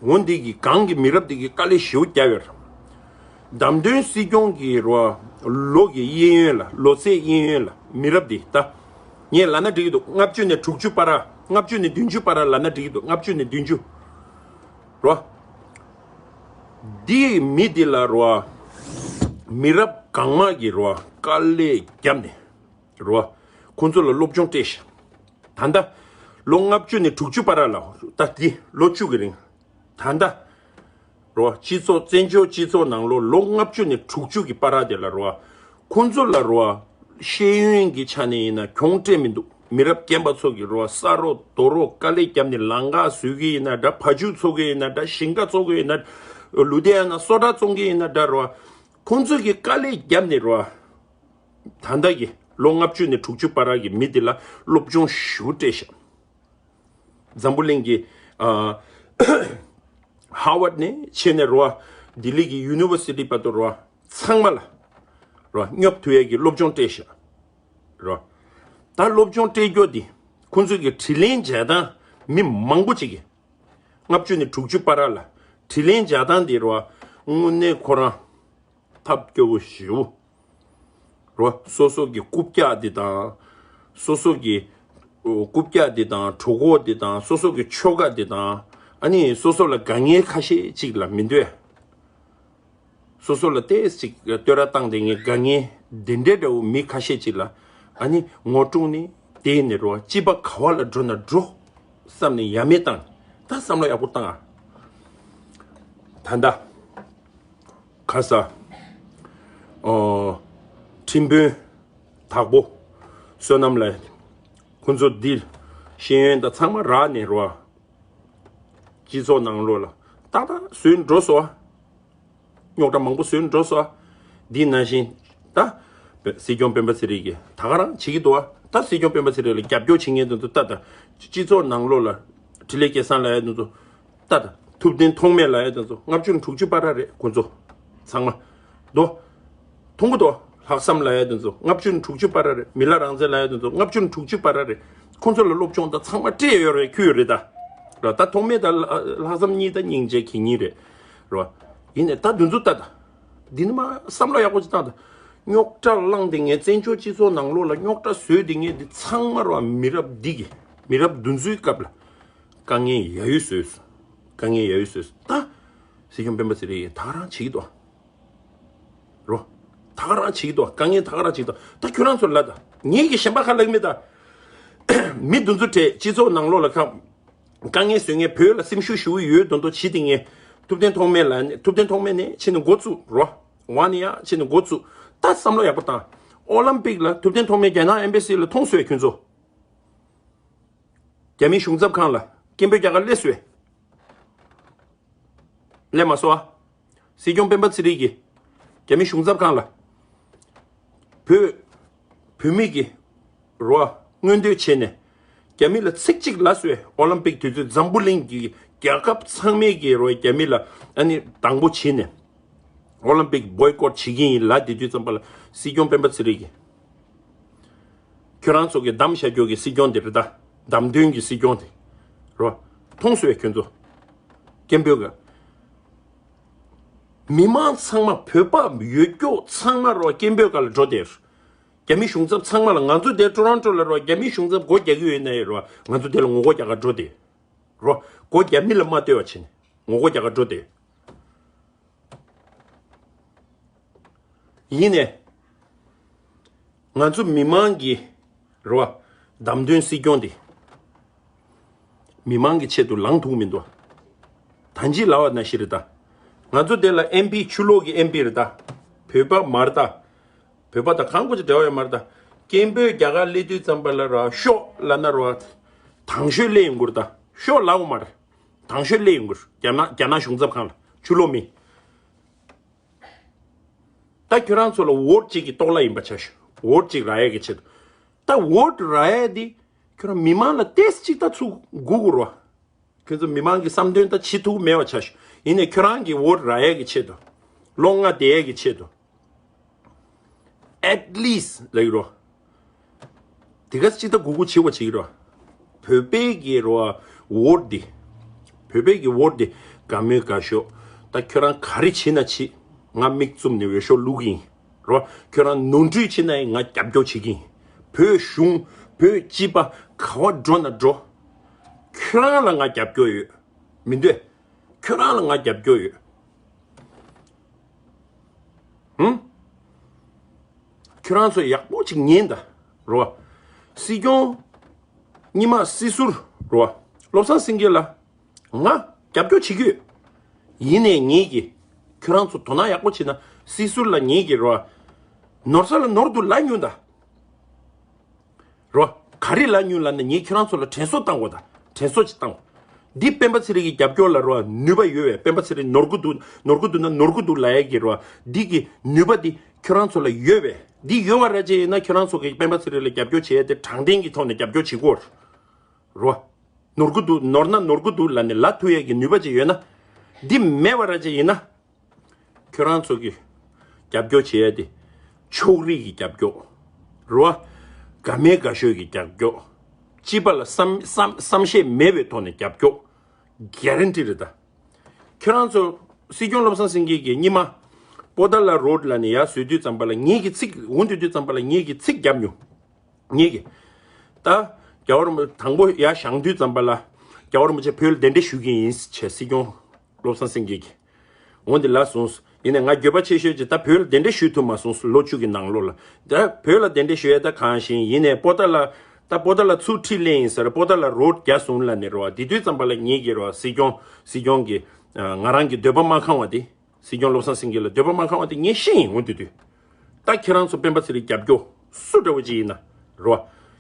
བ། འོ་འདི་གི་གང་གི་མི་རབས་འདི་གི་དཀའ་ལས་ཞེ་པོ་བརྒྱབ་ཡོད་རེད། བདམས་ཐོན་སྲིད་སྐྱོང་གི་རེད་བ། ལོ་གི་གཡས་གཡོན་ལ་ལོ་ཚད་གཡས་གཡོན་ལ་མི་རབས་འདི་ད། ངས་ལབ་ན་འགྲིག་གི་འདུག་ལྔ་བཅུ་ནས་དྲུག་ཅུ་བར། ལྔ་བཅུ་ནས་བདུན་ཅུ་བར་ལབ་ན་འགྲིག་གི་འདུག་ལྔ་བཅུ་ནས་བདུན་ཅུ། རེད་བ། འདི་མི་འདི་ལ་རེད་བ། མི་རབས་གང་མང་གི་རེད་བ་དཀའ་ལས་བརྒྱབ་ནས། རེད་བ། ཁོང་ཚོ་ལ་སློབ་སྦྱོང་སྤྲད་ཤག་ད་ལྟ་ལོ་ལྔ་བཅུ་ནས་དྲུག་ཅུ་བར་ལ་ད་འདི་ལོ་བཅུ་གི་རིང་། ད་ལྟ་རེད་བ། སྤྱི་ཚོགས་བཙན་བྱོལ་སྤྱི་ཚོགས་ནང་ལོ་ལོ་ལྔ་བཅུ་ནས་དྲུག་ཅུ་གི་བར་དེ་ལ་རེད་བ། ཁོང་ཚོ་ལ་རེད་བ། ཤེས་ཡོན་གྱི་ཆ་ནས་ཡིན་ན་གྱོང་སྤྲད་མི་འདུག་མི་རབས་རྒན་པ་ཚོ་གི་རེད་བ། ས་རོགས་རྡོ་རོགས་དཀའ་ལས་བརྒྱབ་ནས་ལམ་ཁ་བཟོ་གི་ཡིན་ན་འདྲ། བ་ཕྱུགས་འཚོ་གི་ཡིན་ན་འདྲ། ཞིང་ཁ་འཚོ་གི་ཡིན་ན། ལུ་དེ་ཡང་ན་སོ་ཊ་བཙོང་གི་ཡིན་ན་འདྲ་རེད་བ། ཁོང་ཚོ་གི་དཀའ་ལས་བརྒྱབ་ནས་རེད་བ། ད་ལྟ་གི་ལོ་ལྔ་བཅུ་ནས་དྲུག་ཅུ་བར་གྱི་མི་དེ་ལ་སློབ་སྦྱོང་ཞུ་སྤྲད་ཤག་འཛམ་བུ་གླིང་གི་ཨ་ཧར་ཝརཌ་ནས་ཕྱིན་ནས་རེད་བ། ལྡི་ལི་གི་ཡུ་ནི་ཝར་སི་ཊི་བར་དུ་རེད་བ། ཚང་མ་ལ་རེད་བ། སྙོབ་ཐུབ་ཡས་ཀྱི་སློབ་སྦྱོང་སྤྲད་ཤག་རེད་བ། ད་སློབ་སྦྱོང་སྤྲད་རྒྱུ་དེ་ཁོང་ཚོ་གི་དྲིན་ལན་འཇལ་སྟངས་མི་མང་པོ་ཅིག་གིས། ལྔ་བཅུ་ནས་དྲུག་ཅུ་བར་ལ་དྲིན་ལན་འཇལ་སྟངས་དེ་རེད་བ། དངོས་གནས་ཁོ་རང་ཐབས་སྐྱོ་བོ་ཞེ་པོ་རེད་བ། སོ་སོ་གི་རྐུབ་བཀྱག་འདི་དང་། སོ་སོ་གི་རྐུབ་བཀྱག་འདི་དང་གྲོད་ཁོག་འདི་དང་སོ་སོ་གི་ཆོལ་ཁ་འདི་དང་། ཨ་ནི་སོ་སོ་ལ་དཀའ་ངལ་ཁ་ཤས་ཅིག་ལ་མི་འདོད། སོ་སོ་ལ་ཏོག་ཙམ་ཅིག་བསྟོད་ར་བཏང་སྟེ་ངས་དཀའ་ངལ་འདི་འདྲའི་འདྲ་བོ་མི་ཁ་ཤས་ཅིག་ལ་ཨ་ནི་ངོ་སྤྲོད་ནས་དེ་ནས་རོ་སྤྱི་པ་ག་བ་ལ་འགྲོ་ན་འགྲོ་བསམ་ནས་ཡ་མེད་བཏང་། ད་བསམ་བློ་ཡག་པོ་བཏང་ཨ། ད་ལྟ་ཁ་ས་ཨོ་ཁྲིམས་དཔོན་དྭགས་པོ་བསོད་ནམས་ལ་ཁོ་ཚོ་འདི་ཤེས་ཡོན་དང་ཚང་མ་རག་ནས་རོ་སྤྱི་ཚོགས་ནང་ལོགས་ལ་ཏག་ཏག་བཟོས་འགྲོ་སོང་ཨ། རྙོག་དྲ་མང་པོ་བཟོས་འགྲོ་སོང་། འདི་ནང་བཞིན་ད། སྲིད་སྐྱོང་སྤེན་པ་ཚེ་རིང་གིས་ད་ག་རང་བྱེད་ཀྱི་འདུག་བ། ད་སྲིད་སྐྱོང་སྤེན་པ་ཚེ་རིང་ལ་རྒྱབ་སྐྱོར་བྱེད་མཁན་དེ་ཚོ་ད་ད། སྤྱི་ཚོགས་ནང་ལོགས་ལ་འཕྲིན་ལས་སྐལ་བཟང་ལབ་ཡ་དེ་ཚོ་ད་ད། ཐུབ་བསྟན་ཐོགས་མེད་ལབ་ཡ་དེ་ཚོ་ལྔ་བཅུ་དྲུག་ཅུ་བར་རེད་ཁོ་ཚོ། ཚང་མ། འདུག་མཐོང་གི་འདུག་ལྷག་བསམ་ལབ་ཡ་དེ་ཚོ་ལྔ་བཅུ་དྲུག་ཅུ་བར་རེད། མི་ལ་རང་བཙན་ལབ་ཡ་དེ་ཚོ་ལྔ་བཅུ་དྲུག་ཅུ་བར་རེད། ཁོ་ཚོ་ལ་སློབ་སྦྱོང་ད་ཚང་མ་སྤྲད་ཡོད་རེད་ཁུལ་རེད་ད། ད་ཐོགས་མེད་ད་ལྷག་བསམ་གཉིས་ད་སྙིང་རྗེ་གི་གཉིས་རེད། རོ། ཡིན་ནས་ད་དུས་ཚོད་ལྟ་ད། འདི་ནི་མ་བསམ་བློ་ཡག་པོ་ཅིག་བཏང་ད། རྙོག་དྲ་བསླངས་ཏེ་ངས་བཙན་བྱོལ་སྤྱི་ཚོགས་ནང་ལོགས་ལ་རྙོག་དྲ་བཟོས་ཏེ་ངས་འདི་ཚང་མ་རོ་མི་རབས་འདི་གི་མི་རབས་འདི་ཚོའི་སྐབས་ལ་དཀའ་ངལ་ཡ་ཡོད་བཟོས་སོང་། དཀའ་ངལ་ཡ་ཡོད་བཟོས་སོང་ད། སྲིད་སྐྱོང་སྤེན་པ་ཚེ་རིང་ད་ག་རང་བྱེད་ཀྱི་འདུག་རོ། ད་ག་རང་བྱེད་ཀྱི་འདུག་དཀའ་ངལ་ད་ག་རང་བྱེད་ཀྱི་འདུག་ད་ཁྱོད་རང་ཚོ་ལ་ད། ངས་ཀྱི་གཞན་པ་ཁ་ལག་མེད་ད། མི་འདི་ཚོ་གྲས་སྤྱི་ཚོགས་ནང་ལོགས་ལ་ཁ། དཀའ་ངལ་བཟོས་ངས་བོད་ལ་སེམས་ཤུགས་ཞུ་གི་ཡོད་དོན་དོ་བྱེད་དེ་ངས། ཐུབ་བསྟན་ཐོགས་མེད་ལ་ནི་ཐུབ་བསྟན་ཐོགས་མེད་ནས་ཕྱི་ནས་འགོ་བཙུགས་རོ། ཝ་ནི་ཡ་ཕྱི་ནས་འགོ་བཙུགས། ད་བསམ་བློ་ཡག་པོ་བཏང་། ཨོ་ལམ་པིག་ལ་ཐུབ་བསྟན་ཐོགས་མེད་རྒྱ་ནག་ཨེམ་བེ་སི་ལ་མཐོང་སོང་ཁྱོད་ཚོ། རྒྱ་མི་གཞུང་ཚབ་ཁང་ལ་སྐད་འབོད་རྒྱག་ག་སླེབས་སོང་། སླེབས་མ་སོང་ཨ། སྲིད་སྐྱོང་སྤེན་པ་ཚེ་རིང་གིས་རྒྱ་མི་གཞུང་ཚབ་ཁང་ལ་བོད་བོད་མི་གི་རོ་མངོན་འདོད་བྱས་ནས་རྒྱ་མི་ལ་ཚིག་གཅིག་ལབ་སོང་། ཨོ་ལམ་པིག་དུས་ཚོད་འཛམ་བུ་གླིང་གི་རྒྱལ་ཁབ་ཚང་མས་ཀྱི་རོ་རྒྱ་མི་ལ་ཨ་ནི་དང་པོ་བྱས་ནས་ཨོ་ལམ་པིག་བོའི་ཀོཊ་བྱེད་ཀྱི་ཡིན་ལབ་དེ་དུས་ཙམ་པ་ལ་སྲིད་སྐྱོང་སྤེན་པ་ཚེ་རིང་གིས། ཁྱོད་རང་ཚོ་གི་བདམས་བཞག་རྒྱུ་གི་སྲིད་སྐྱོང་དེ་རེད་ད། བདམས་ཐོན་གྱི་སྲིད་སྐྱོང་དེ། རོ། མཐོང་སོང་ཁྱོད་ཚོ། སྐད་འབོད་ག་མི་མང་ཚང་མ་བོད་པ་ཡོད་སྐྱོ་ཚང་མ་རོ་སྐད་འབོད་ག་ལ་འགྲོ་དེ། རྒྱ་མི་གཞུང་ཚབ་ཚང་མ་ལ་ང་ཚོ་དེ་ཊོ་རོན་ཊོ་ལ་རོ་རྒྱ་མི་གཞུང་ཚབ་སྒོ་རྒྱག་གི་ཡོད་ན་ཡོད་རོ་ང་ཚོ་དེ་ལ་ངོ་རྒོལ་རྒྱག་ག་འགྲོ་དེ། རོ། སྒོ་རྒྱ་མི་ལ་མ་ལྟོས་པ་བྱས་ནས་ངོ་རྒོལ་རྒྱག་ག་འགྲོ་དེ། ཡིན་ནས། ང་ཚོ་མི་མང་གི་རེད་བ། བདམས་ཐོན་སྲིད་སྐྱོང་དེ། མི་མང་གི་ཆེད་དུ་ལངས་ཐུབ་མི་འདུག་ད་ཅི་ལབ་པ་ནང་བཞིན་རེད་ད། ང་ཚོ་དེ་ལ་ཨེམ་པི་ཕྱི་ལོགས་ཀྱི་ཨེམ་པི་རེད་ད། བོད་པ་མ་རེད་ད། བོད་པ་དང་གང་གོ་ཅི་འབྲེལ་བ་ཡོད་མ་རེད་ད། སྐད་འབོད་རྒྱ་གར་སླེབས་དུས་ཙམ་པ་ལ་ར་ཤོག་ལབ་ན་ར་དང་ཤོས་སླེབས་ཡོང་གི་རེད་ད། ཤོག་ལབ་ཡོང་མ་རེད། དང་ཤོས་སླེབས་ཡོང་གི་རེད། རྒྱ་ནག་རྒྱ་ནག་གཞུང་ཚབ་ཁང་ལ་ཕྱི་ལོགས་མི། ད་ཁྱོད་རང་ཚོ་ལ་ཝོཊ་གཅིག་གི་ལྟོགས་ལ་ཡིན་པ་ཆ་ཞུ། ཝོཊ་གཅིག་རག་ཡས་ཀྱི་ཆེད་དུ། ད་ཝོཊ་རག་ཡས་དེ་ཁྱོད་རང་མི་མང་ལ་ཏོག་ཙམ་ཅིག་ད་ཚུར་སྒུག་དགོས་རེད་བ། ཁྱོད་ཚོ་མི་མང་གི་བསམ་དོན་ད་བྱེད་ཐུབ་མེད་པ་ཆ་ཞུ། ཡིན་ནའི་ཁྱོད་རང་གི་ཝོཊ་རག་ཡས་ཀྱི་ཆེད་དུ། ལོ་ལྔ་བསྡད་ཡས་ཀྱི་ཆེད་དུ། ཨེཊ་ལིསྚ་ལབ་ཀྱི་རེད། དེ་ག་ཅིག་ད་སྒུག་སྒུག་བྱེད་པ་བྱེད་ཀྱི་རེད། བོད་པའི་གི་རེད་བ་ཝོཊ་འདི། བོད་པའི་གི་ཝོཊ་འདི་དགའ་མོས་དགའ་ཤོས། ད་ཁྱོད་རང་ག་རེ་བྱེད་ན་བྱེད། ང་མིག་བཙུམ་ནས་འོས་ཤོག་བླུག་གི་ཡིན། རེད་བ། ཁྱོད་རང་ནོར་འཁྲུལ་བྱེད་ན་ཡང་ང་རྒྱབ་སྐྱོར་བྱེད་ཀྱི་ཡིན། བོད་གཞུང་བོད་སྤྱི་པ་ག་བ་འགྲོ་ན་འགྲོ། ཁྱོད་རང་ལ་ང་རྒྱབ་སྐྱོར་ཡོད། མི་འདོད། ཁྱོད་རང་ལ་ང་རྒྱབ་སྐྱོར་ཡོད། ཧུམ། ཁྱོད་རང་ཚོ་ཡག་པོ་ཅིག་ཉན་ད། རེད་བ། སྲིད་སྐྱོང་། སྔོན་མ་སྲིད་ཟུར། རེད་བ། བློ་བཟང་སེང་གེ་ལ། ང་རྒྱབ་སྐྱོར་བྱེད་ཀྱི་ཡོད། ཡིན་ནའི་ངེད་ཀྱིས། ཁྱོད་རང་ཚོ་དོ་སྣང་ཡག་པོ་བྱེད་ན་སྲིད་ཟུར་ལ་ངེད་ཀྱིས་རེད་བ། ནོར་ས་ལ་ནོར་འདུག་ལབ་མྱོང་ད། རོ། ག་རེ་ལབ་མྱོང་ལབ་ན་ངས་ཁྱོད་རང་ཚོ་ལ་དྲན་གསོ་བཏང་དགོས་ད། དྲན་གསོ་ཅིག་བཏང་དགོས། འདི་སྤེན་པ་ཚེ་རིང་གི་རྒྱབ་སྐྱོར་ལ་རོ་ནུས་པ་ཡོད་བས། སྤེན་པ་ཚེ་རིང་ནོར་གི་འདུག་ནོར་གི་འདུག་ན་ནོར་གི་འདུག་ལབ་ཡས་ཀྱི་རོ། འདི་གི་ནུས་པ་འདི་ཁྱོད་རང་ཚོ་ལ་ཡོད་བས། འདི་ཡོད་བ་ར་ཅིག་ཡིན་ན་ཁྱོད་རང་ཚོ་གི་སྤེན་པ་ཚེ་རིང་ལ་རྒྱབ་སྐྱོར་བྱེད་ཡས་དེ་དྲང་བདེན་གྱི་ཐོག་ནས་རྒྱབ་སྐྱོར་བྱེད་དགོས་རོ། ནོར་གི་འདུག་ནོར་ན་ནོར་གི་འདུག་ལབ་ནས་ལབ་ཐུབ་ཡས་ཀྱི་ནུས་པ་ཅིག་ཡོད་ན། འདི་མེད་བ་ར་ཅིག་ཡིན་ན། ཁྱོད་རང་ཚོ་གི་རྒྱབ་སྐྱོར་བྱེད་ཡ་དེ་ཕྱོགས་རིས་ཀྱི་རྒྱབ་སྐྱོར་རོ། དགའ་མེད་དགའ་ཤོས་ཀྱི་རྒྱབ་སྐྱོར། སྤྱི་པ་ལ་བསམ་བསམ་བསམ་ཤེས་མེད་པའི་ཐོག་ནས་རྒྱབ་སྐྱོར་གྷེ་རན་ཊི་རེད་ད། ཁྱོད་རང་ཚོ་སྲིད་སྐྱོང་བློ་བཟང་སེང་གེ་གིས་སྔོན་མ་པོ་ཏཱ་ལ་རོཌ་ལ་ནས་ཡར་བཟོས་དུས་ཙམ་པ་ལ་ངེད་ཀྱི་ཚིག་འོང་དུས་དུས་ཙམ་པ་ལ་ངེད་ཀྱི་ཚིག་བརྒྱབ་མྱོང་། ངེད་ཀྱི། ད། རྒྱལ་བ་རིན་པོ་དང་པོ་ཡར་བཞེངས་དུས་ཙམ་པ་ལ། རྒྱལ་བ་རིན་པོ་ཆེ་བོད་ལ་གདན་འདྲེན་ཞུ་གི་ཡིན་ཟེར་བྱས་སྲིད་སྐྱོང་བློ་བཟང་སེང་གེ་གིས། འོ་འདི་ལ་སོང་། ཡིན་ནའི་ང་འགྱོད་པ་ཆེ་ཤོས་ཀྱི་ད་བོད་ལ་གདན་འདྲེན་ཞུ་ཐུབ་མ་སོང་། ལོ་བཅུ་གི་ནང་ལོགས་ལ། ད་བོད་ལ་གདན་འདྲེན་ཞུ་ཡས་ད་གང་ཞིག་ཡིན་ནའི་པོ་ཏཱ་ལ། ད་པོ་ཏཱ་ལ་ཚུར་ཁྲིད་ལེ་ཡིན་ཟེར་པོ་ཏཱ་ལ་རོཌ་རྒྱག་སོང་ལབ་ནས་རོ། དེ་དུས་ཙམ་པ་ལ་ངེད་ཀྱི་རོ་སྲིད་སྐྱོང་སྲིད་སྐྱོང་གི། ང་རང་གི་འདོད་པ་མ་ཁེངས་པ་དེ། སྲིད་སྐྱོང་བློ་བཟང་སེང་གེ་ལ་འདོད་པ་མ་ཁེངས་པ་དེ་ངས་ཤེས་ཡིན། འོ་དེ་དུས། ད་ཁྱེད་རང་ཚོ་སྤེན་པ་ཚེ་རིང་རྒྱབ་སྐྱོར་སུ་འདྲ་བོ་ཅིག་ཡིན་ན། རོ།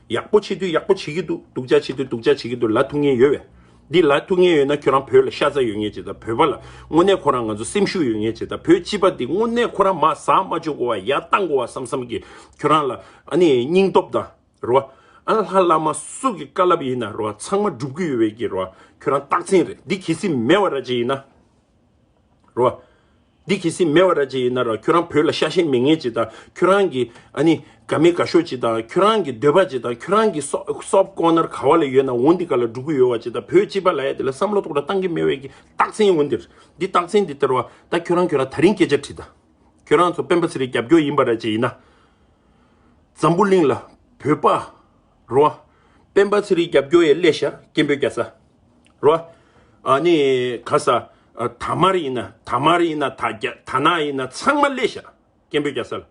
ཡག་པོ་བྱེད་དུས་ཡག་པོ་བྱེད་ཀྱི་འདུག་སྡུག་ཅག་བྱེད་དུས་སྡུག་ཅག་བྱེད་ཀྱི་འདུག་ལབ་ཐུབ་མཁན་ཡོད་པས། འདི་ལབ་ཐུབ་མཁན་ཡོད་ན་ཁྱོད་རང་བོད་ལ་ཤ་ཚ་ཡོད་མཁན་ཅིག་དང་བོད་པ་ལ་དངོས་གནས་ཁོ་རང་ང་ཚོ་སེམས་ཤུགས་ཡོད་མཁན་ཅིག་དང་བོད་སྤྱི་པ་འདི་དངོས་གནས་ཁོ་རང་མར་ཟག་མ་བཅུག་གོ་བ་ཡར་བཏང་གོ་བ་བསམ་བསམ་གྱི་ཁྱོད་རང་ལ་ཨ་ནི་སྙིང་སྟོབས་དང་། རོ། ཨ་ལྷ་བླ་མ་སུ་གི་བཀའ་སློབ་ཡིན་ན་རོ་ཚང་མ་འགྲུབ་ཀྱི་ཡོད་པའི་གི་རོ་ཁྱོད་རང་རྟགས་མཚན་རེད། འདི་གལ་སྲིད་མེད་པ་ར་ཅིག་ཡིན་ན། རོ། འདི་གལ་སྲིད་མེད་པ་ར་ཅིག་ཡིན་ན་རོ་ཁྱོད་རང་བོད་ལ་ཤ་ཞེན་མེད་མཁན་ཅིག་དང་ཁྱོད་རང་གི་ཨ་ནི་དགའ་མི་དགའ་ཤོས་ཅིག་དང་ཁྱོད་རང་གི་འདོད་པ་ཅིག་དང་ཁྱོད་རང་གི་སོ་སོབ་ཀོ་ནར་ག་བ་ལ་ཡོད་ན་འོ་འདི་ག་ལ་འགྲོ་གི་ཡོད་པ་ཅིག་དང་བོད་སྤྱི་པ་ལ་ཡ་དེ་ལ་བསམ་བློ་ཏོག་ཙམ་བཏང་གི་མེད་པའི་གི་རྟགས་མཚན་འོ་འདིར་འདི་རྟགས་མཚན་འདི་ལྟར་བ་ད་ཁྱོད་རང་ཁྱོད་རང་ད་རིང་སྐད་ཆ་དྲིས་དང་། ཁྱོད་རང་ཚོ་སྤེན་པ་ཚེ་རིང་རྒྱབ་སྐྱོར་ཡིན་པ་ར་ཅིག་ཡིན་ན། འཛམ་བུ་གླིང་ལ་བོད་པ་རོ། སྤེན་པ་ཚེ་རིང་རྒྱབ་སྐྱོར་ཡས་སླེབས་ཤག་སྐད་འབོད་རྒྱག་ས། རོ། ཨ་ནི་ག་ས། ཨ་ད་མར་ཡིན་ན་ད་མར་ཡིན་ན་ད་རྒྱ་ད་ན་ཡིན་ན་ཚང་མ་སླེབས་ཤག་སྐད་འབོད་རྒྱག་ས་ལ།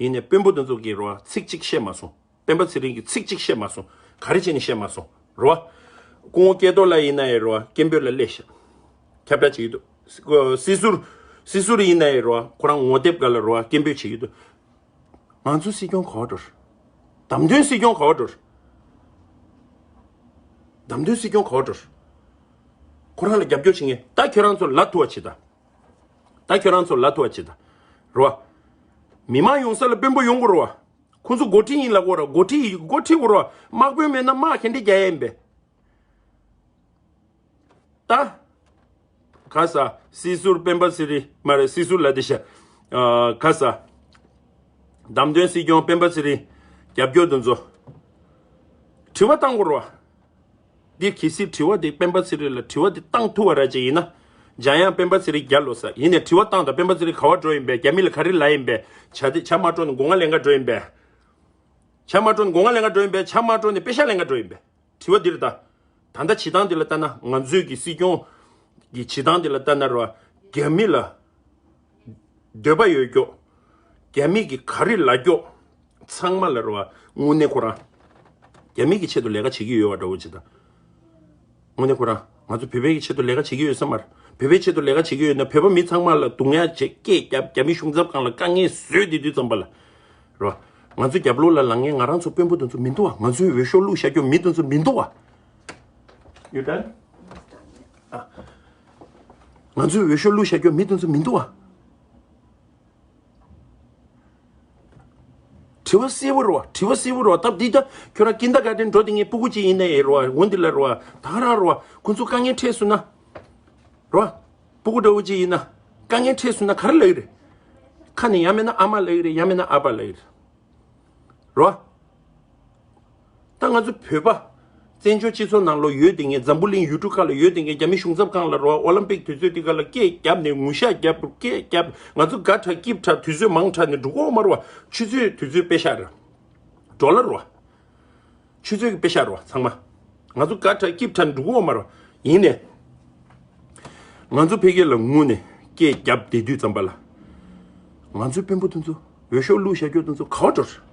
ཡིན་ནའི་དཔོན་པོ་དེ་ཚོ་གིས་རོ་ཚིག་གཅིག་བཤད་མ་སོང་། སྤེན་པ་ཚེ་རིང་གིས་ཚིག་གཅིག་བཤད་མ་སོང་། ག་རེ་བྱས་ནས་བཤད་མ་སོང་རོ། སྐུ་ངོ་སྐལ་རྡོར་ལགས་ཡིན་ན་ཡང་རོ་སྐད་འབོད་ལ་སླེབས་ཤག་ཁྱབ་བསྒྲགས་བྱེད་ཀྱི་འདུག་སྲིད་ཟུར། སྲིད་ཟུར་ཡིན་ན་ཡང་རོ་ཁོ་རང་ངོ་དེབ་སྒང་ལ་རོ་སྐད་འབོད་བྱེད་ཀྱི་འདུག་ང་ཚོའི་སྲིད་སྐྱོང་ག་པར་འགྲོ། བདམས་ཐོན་སྲིད་སྐྱོང་ག་པར་འགྲོ། བདམས་ཐོན་སྲིད་སྐྱོང་ག་པར་འགྲོ། ཁོ་རང་ལ་རྒྱབ་སྐྱོར་བྱེད་མཁན་ད་ཁྱོད་རང་ཚོ་ལབ་ཐུབ་པ་བྱེད་ད། ད་ཁྱོད་རང་ཚོ་ལབ་ཐུབ་པ་བྱེད་ད། རོ། མི་མང་ཡོང་ས་ལ་དཔོན་པོ་ཡོང་དགོས་རེད་བ། ཁོ་ཚོ་འགོ་ཁྲིད་ཡིན་ལབ་དགོས་རེད་བ། འགོ་ཁྲིད་འགོ་ཁྲིད་དགོས་རེད་བ། དམག་དཔོན་མེད་ན་དམག་ག་འདྲས་རྒྱག་ཡ་ཡིན་པས། ད། ག་ས། སྲིད་ཟུར་སྤེན་པ་ཚེ་རིང་མ་རེད་སྲིད་ཟུར་ལ་དེ་ཤ། ཨ། ག་ས། བདམས་ཐོན་སྲིད་སྐྱོང་སྤེན་པ་ཚེ་རིང་རྒྱབ་སྐྱོར་དེ་ཚོ། དྲི་བ་བཏང་དགོས་རེད་བ། འདི་གལ་སྲིད་དྲི་བ་འདི་སྤེན་པ་ཚེ་རིང་ལ་དྲི་བ་འདི་བཏང་ཐུབ་པ་ར་ཅིག་ཡིན་ན། འཇམ་དབྱངས་སྤེན་པ་ཚེ་རིང་རྒྱལ་ལོ་ས་ཡིན་ནས་དྲི་བ་བཏང་དང་སྤེན་པ་ཚེ་རིང་ག་པར་འགྲོ་ཡིན་པས། རྒྱ་མི་ལ་ག་རེ་ལབ་ཡིན་པས། བྱ་དེ་བྱ་མ་སྤྲོ་ནས་སྒོ་ང་ལེན་ག་འགྲོ་ཡིན་པས། བྱ་མ་སྤྲོ་ནས་སྒོ་ང་ལེན་ག་འགྲོ་ཡིན་པས། བྱ་མ་སྤྲོ་ནས་པེ་ཤག་ལེན་ག་འགྲོ་ཡིན་པས། དྲི་བ་འདི་རེད་ད། ད་ལྟ་བྱེད་སྟངས་འདི་ལ་ལྟ་ན་ང་ཚོས་ཀྱི་སྲིད་སྐྱོང་གི་བྱེད་སྟངས་འདི་ལ་ལྟ་ན་ར་བ་རྒྱ་མི་ལ་འདོད་པ་ཡོད་ཀྱོག་རྒྱ་མི་གི་ག་རེ་ལབ་ཀྱོག་ཚང་མ་ལ་ར་བ་དངོས་གནས་ཁོ་རང་རྒྱ་མི་གི་ཆེད་དུ་ལས་ཀ་བྱེད་ཀྱི་ཡོད་པ་འདྲ་བོ་ཅིག་དང་། དངོས་གནས་ཁོ་རང་ང་ཚོ་བོད་པའི་གི་ཆེད་དུ་ལས་ཀ་བྱེད་ཀྱི་ཡོད་ས་མ་རེད། བོད་པའི་ཆེད་དུ་ལས་ཀ་བྱེད་ཀྱི་ཡོད་ན་བོད་པ་མི་ཚང་མ་ལ་རྡུང་ཡ་བྱེད་སྐད་རྒྱབ་རྒྱ་མི་གཞུང་ཚབ་ཁང་ལ་དཀའ་ངལ་བཟོས་དེ་དུས་ཙམ་པ་ལ། རོ། ང་ཚོ་རྒྱབ་ལོགས་ལ་ལངས་མཁན་ང་རང་ཚོ་དཔོན་པོ་དེ་ཚོ་མི་འདུག་བ། ང་ཚོའི་འོས་ཤོག་བླུགས་བཞག་རྒྱུ་མི་དེ་ཚོ་མི་འདུག་བ། ཡོད་དམ། ང་ཚོའི་འོས་ཤོག་བླུགས་བཞག་རྒྱུ་མི་དེ་ཚོ་མི་འདུག་བ། དྲི་བ་གསལ་པོ་རེད་བ། དྲི་བ་གསལ་པོ་རེད་བ། སྟབས་འདི་ད་ཁྱོད་རང་ཀིན་ཌར་གྷར་ཌེན་འགྲོ་བསྡད་མཁན་སྤུ་གུ་གཅིག་ཡིན་ན་ཡང་རེད་བ། འོ་འདི་ལ་རེད་བ། ད་ག་རང་རེད་བ། ཁོ་ཚོ་དཀའ་ངལ་འཕྲད་སོང་ན། རེད་བ། སྤུ་གུ་འདྲ་བོ་གཅིག་ཡིན་ན། དཀའ་ངལ་འཕྲད་སོང་ན་ག་རེ་ལབ་ཀྱི་རེད། ཁ་ནས་ཡང་མིན་ན་ཨ་མ་ལབ་ཀྱི་རེད། ཡང་མིན་ན་ཨ་ཕ་ལབ་ཀྱི་རེད། རེད་བ། ད་ང་ཚོ་བོད་པ། བཙན་བྱོལ་སྤྱི་ཚོགས་ནང་ལོགས་ཡོད་བསྡད་མཁན། འཛམ་བུ་གླིང་ཡུལ་གྲུ་ཁག་ལ་ཡོད་བསྡད་མཁན། རྒྱ་མི་གཞུང་ཚབ་ཁང་ལ་རེད་བ། ཨོ་ལིམ་པིག་དུས་ཚོད་དེ་ག་ལ་སྐད་བརྒྱབ་ནས། ངུ་ཤག་བརྒྱབ། སྐད་བརྒྱབ། ང་ཚོ་དགའ་དྲགས་སྐྱིད་དྲགས་དུས་ཚོད་མང་དྲགས་ནས་འགྲོ་གི་ཡོད་མ་རེད་བ། ཆུ་ཚོད་དུས་ཚོད་དཔེ་ཤག་རེད། ཌོ་ལར་རེད་བ། ཆུ་ཚོད་ཀྱི་དཔེ་ཤག་རེད་བ། ཚང་མ། ང་ཚོ་དགའ་དྲགས་སྐྱིད་དྲགས་འགྲོ་གི་ཡོད་མ་རེད་བ། ཡིན་ནའི། ང་ཚོ་ཕ་གི་ལ་ངུ་ནས་སྐད་བརྒྱབ་བསྡད་དུས་ཙམ་པ་ལ། ང་ཚོའི་དཔོན་པོ་དེ་ཚོ། འོས་ཤོག་བླུགས་བཞག་རྒྱུ་དེ་ཚོ་ག་པར་འགྲོ་རེད།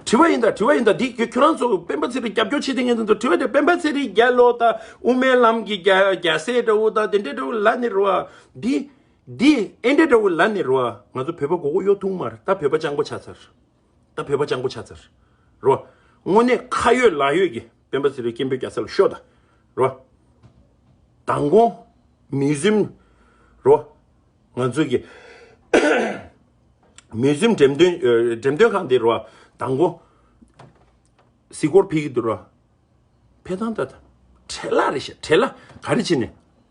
དྲི་བ་ཡིན་ད། དྲི་བ་ཡིན་ད། འདི་ཁྱོད་རང་ཚོ་སྤེན་པ་ཚེ་རིང་རྒྱབ་སྐྱོར་བྱེད་བསྡད་མཁན་དེ་ཚོ་དྲི་བ་དེ། སྤེན་པ་ཚེ་རིང་རྒྱལ་ལོ་དང་དབུ་མའི་ལམ་གྱི་རྒྱལ་རྒྱལ་སྲས་འདྲ་བོ་དང་དེ་འདྲའི་འདྲ་བོ་ལབ་ནས་རེད་བ། འདི་འདི་ཨེ་འདྲ་འདྲ་བོ་ལབ་ནས་རེད་བ། ང་ཚོ་བོད་པ་མགོ་སྐོར་གཡོག་ཐུབ་མ་རེད། ད་བོད་པ་སྤྱང་པོ་ཆགས་ཚར། ད་བོད་པ་སྤྱང་པོ་ཆགས་ཚར། རོ། དངོས་གནས་ཁ་ཡོད་ལག་ཡོད་ཀྱི་སྤེན་པ་ཚེ་རིང་སྐད་འབོད་རྒྱག་ས་ལ་ཤོག་ད། རོ། མདང་དགོང་། མིའུ་ཛིམ། རོ། ང་ཚོ་གི་མིའུ་ཛིམ་འགྲེམས་སྟོན། ཨ། འགྲེམས་སྟོན་ཁང་དེ་རོ། མདང་དགོང་། གཟིགས་སྐོར་ཕེབས་ཀྱི་འདུག་རོ། ཕེབས་སྟངས་ད་ད། བྲེལ་བ་རེད་ཤག་བྲེལ་བ། ག་རེ་བྱས་ནས།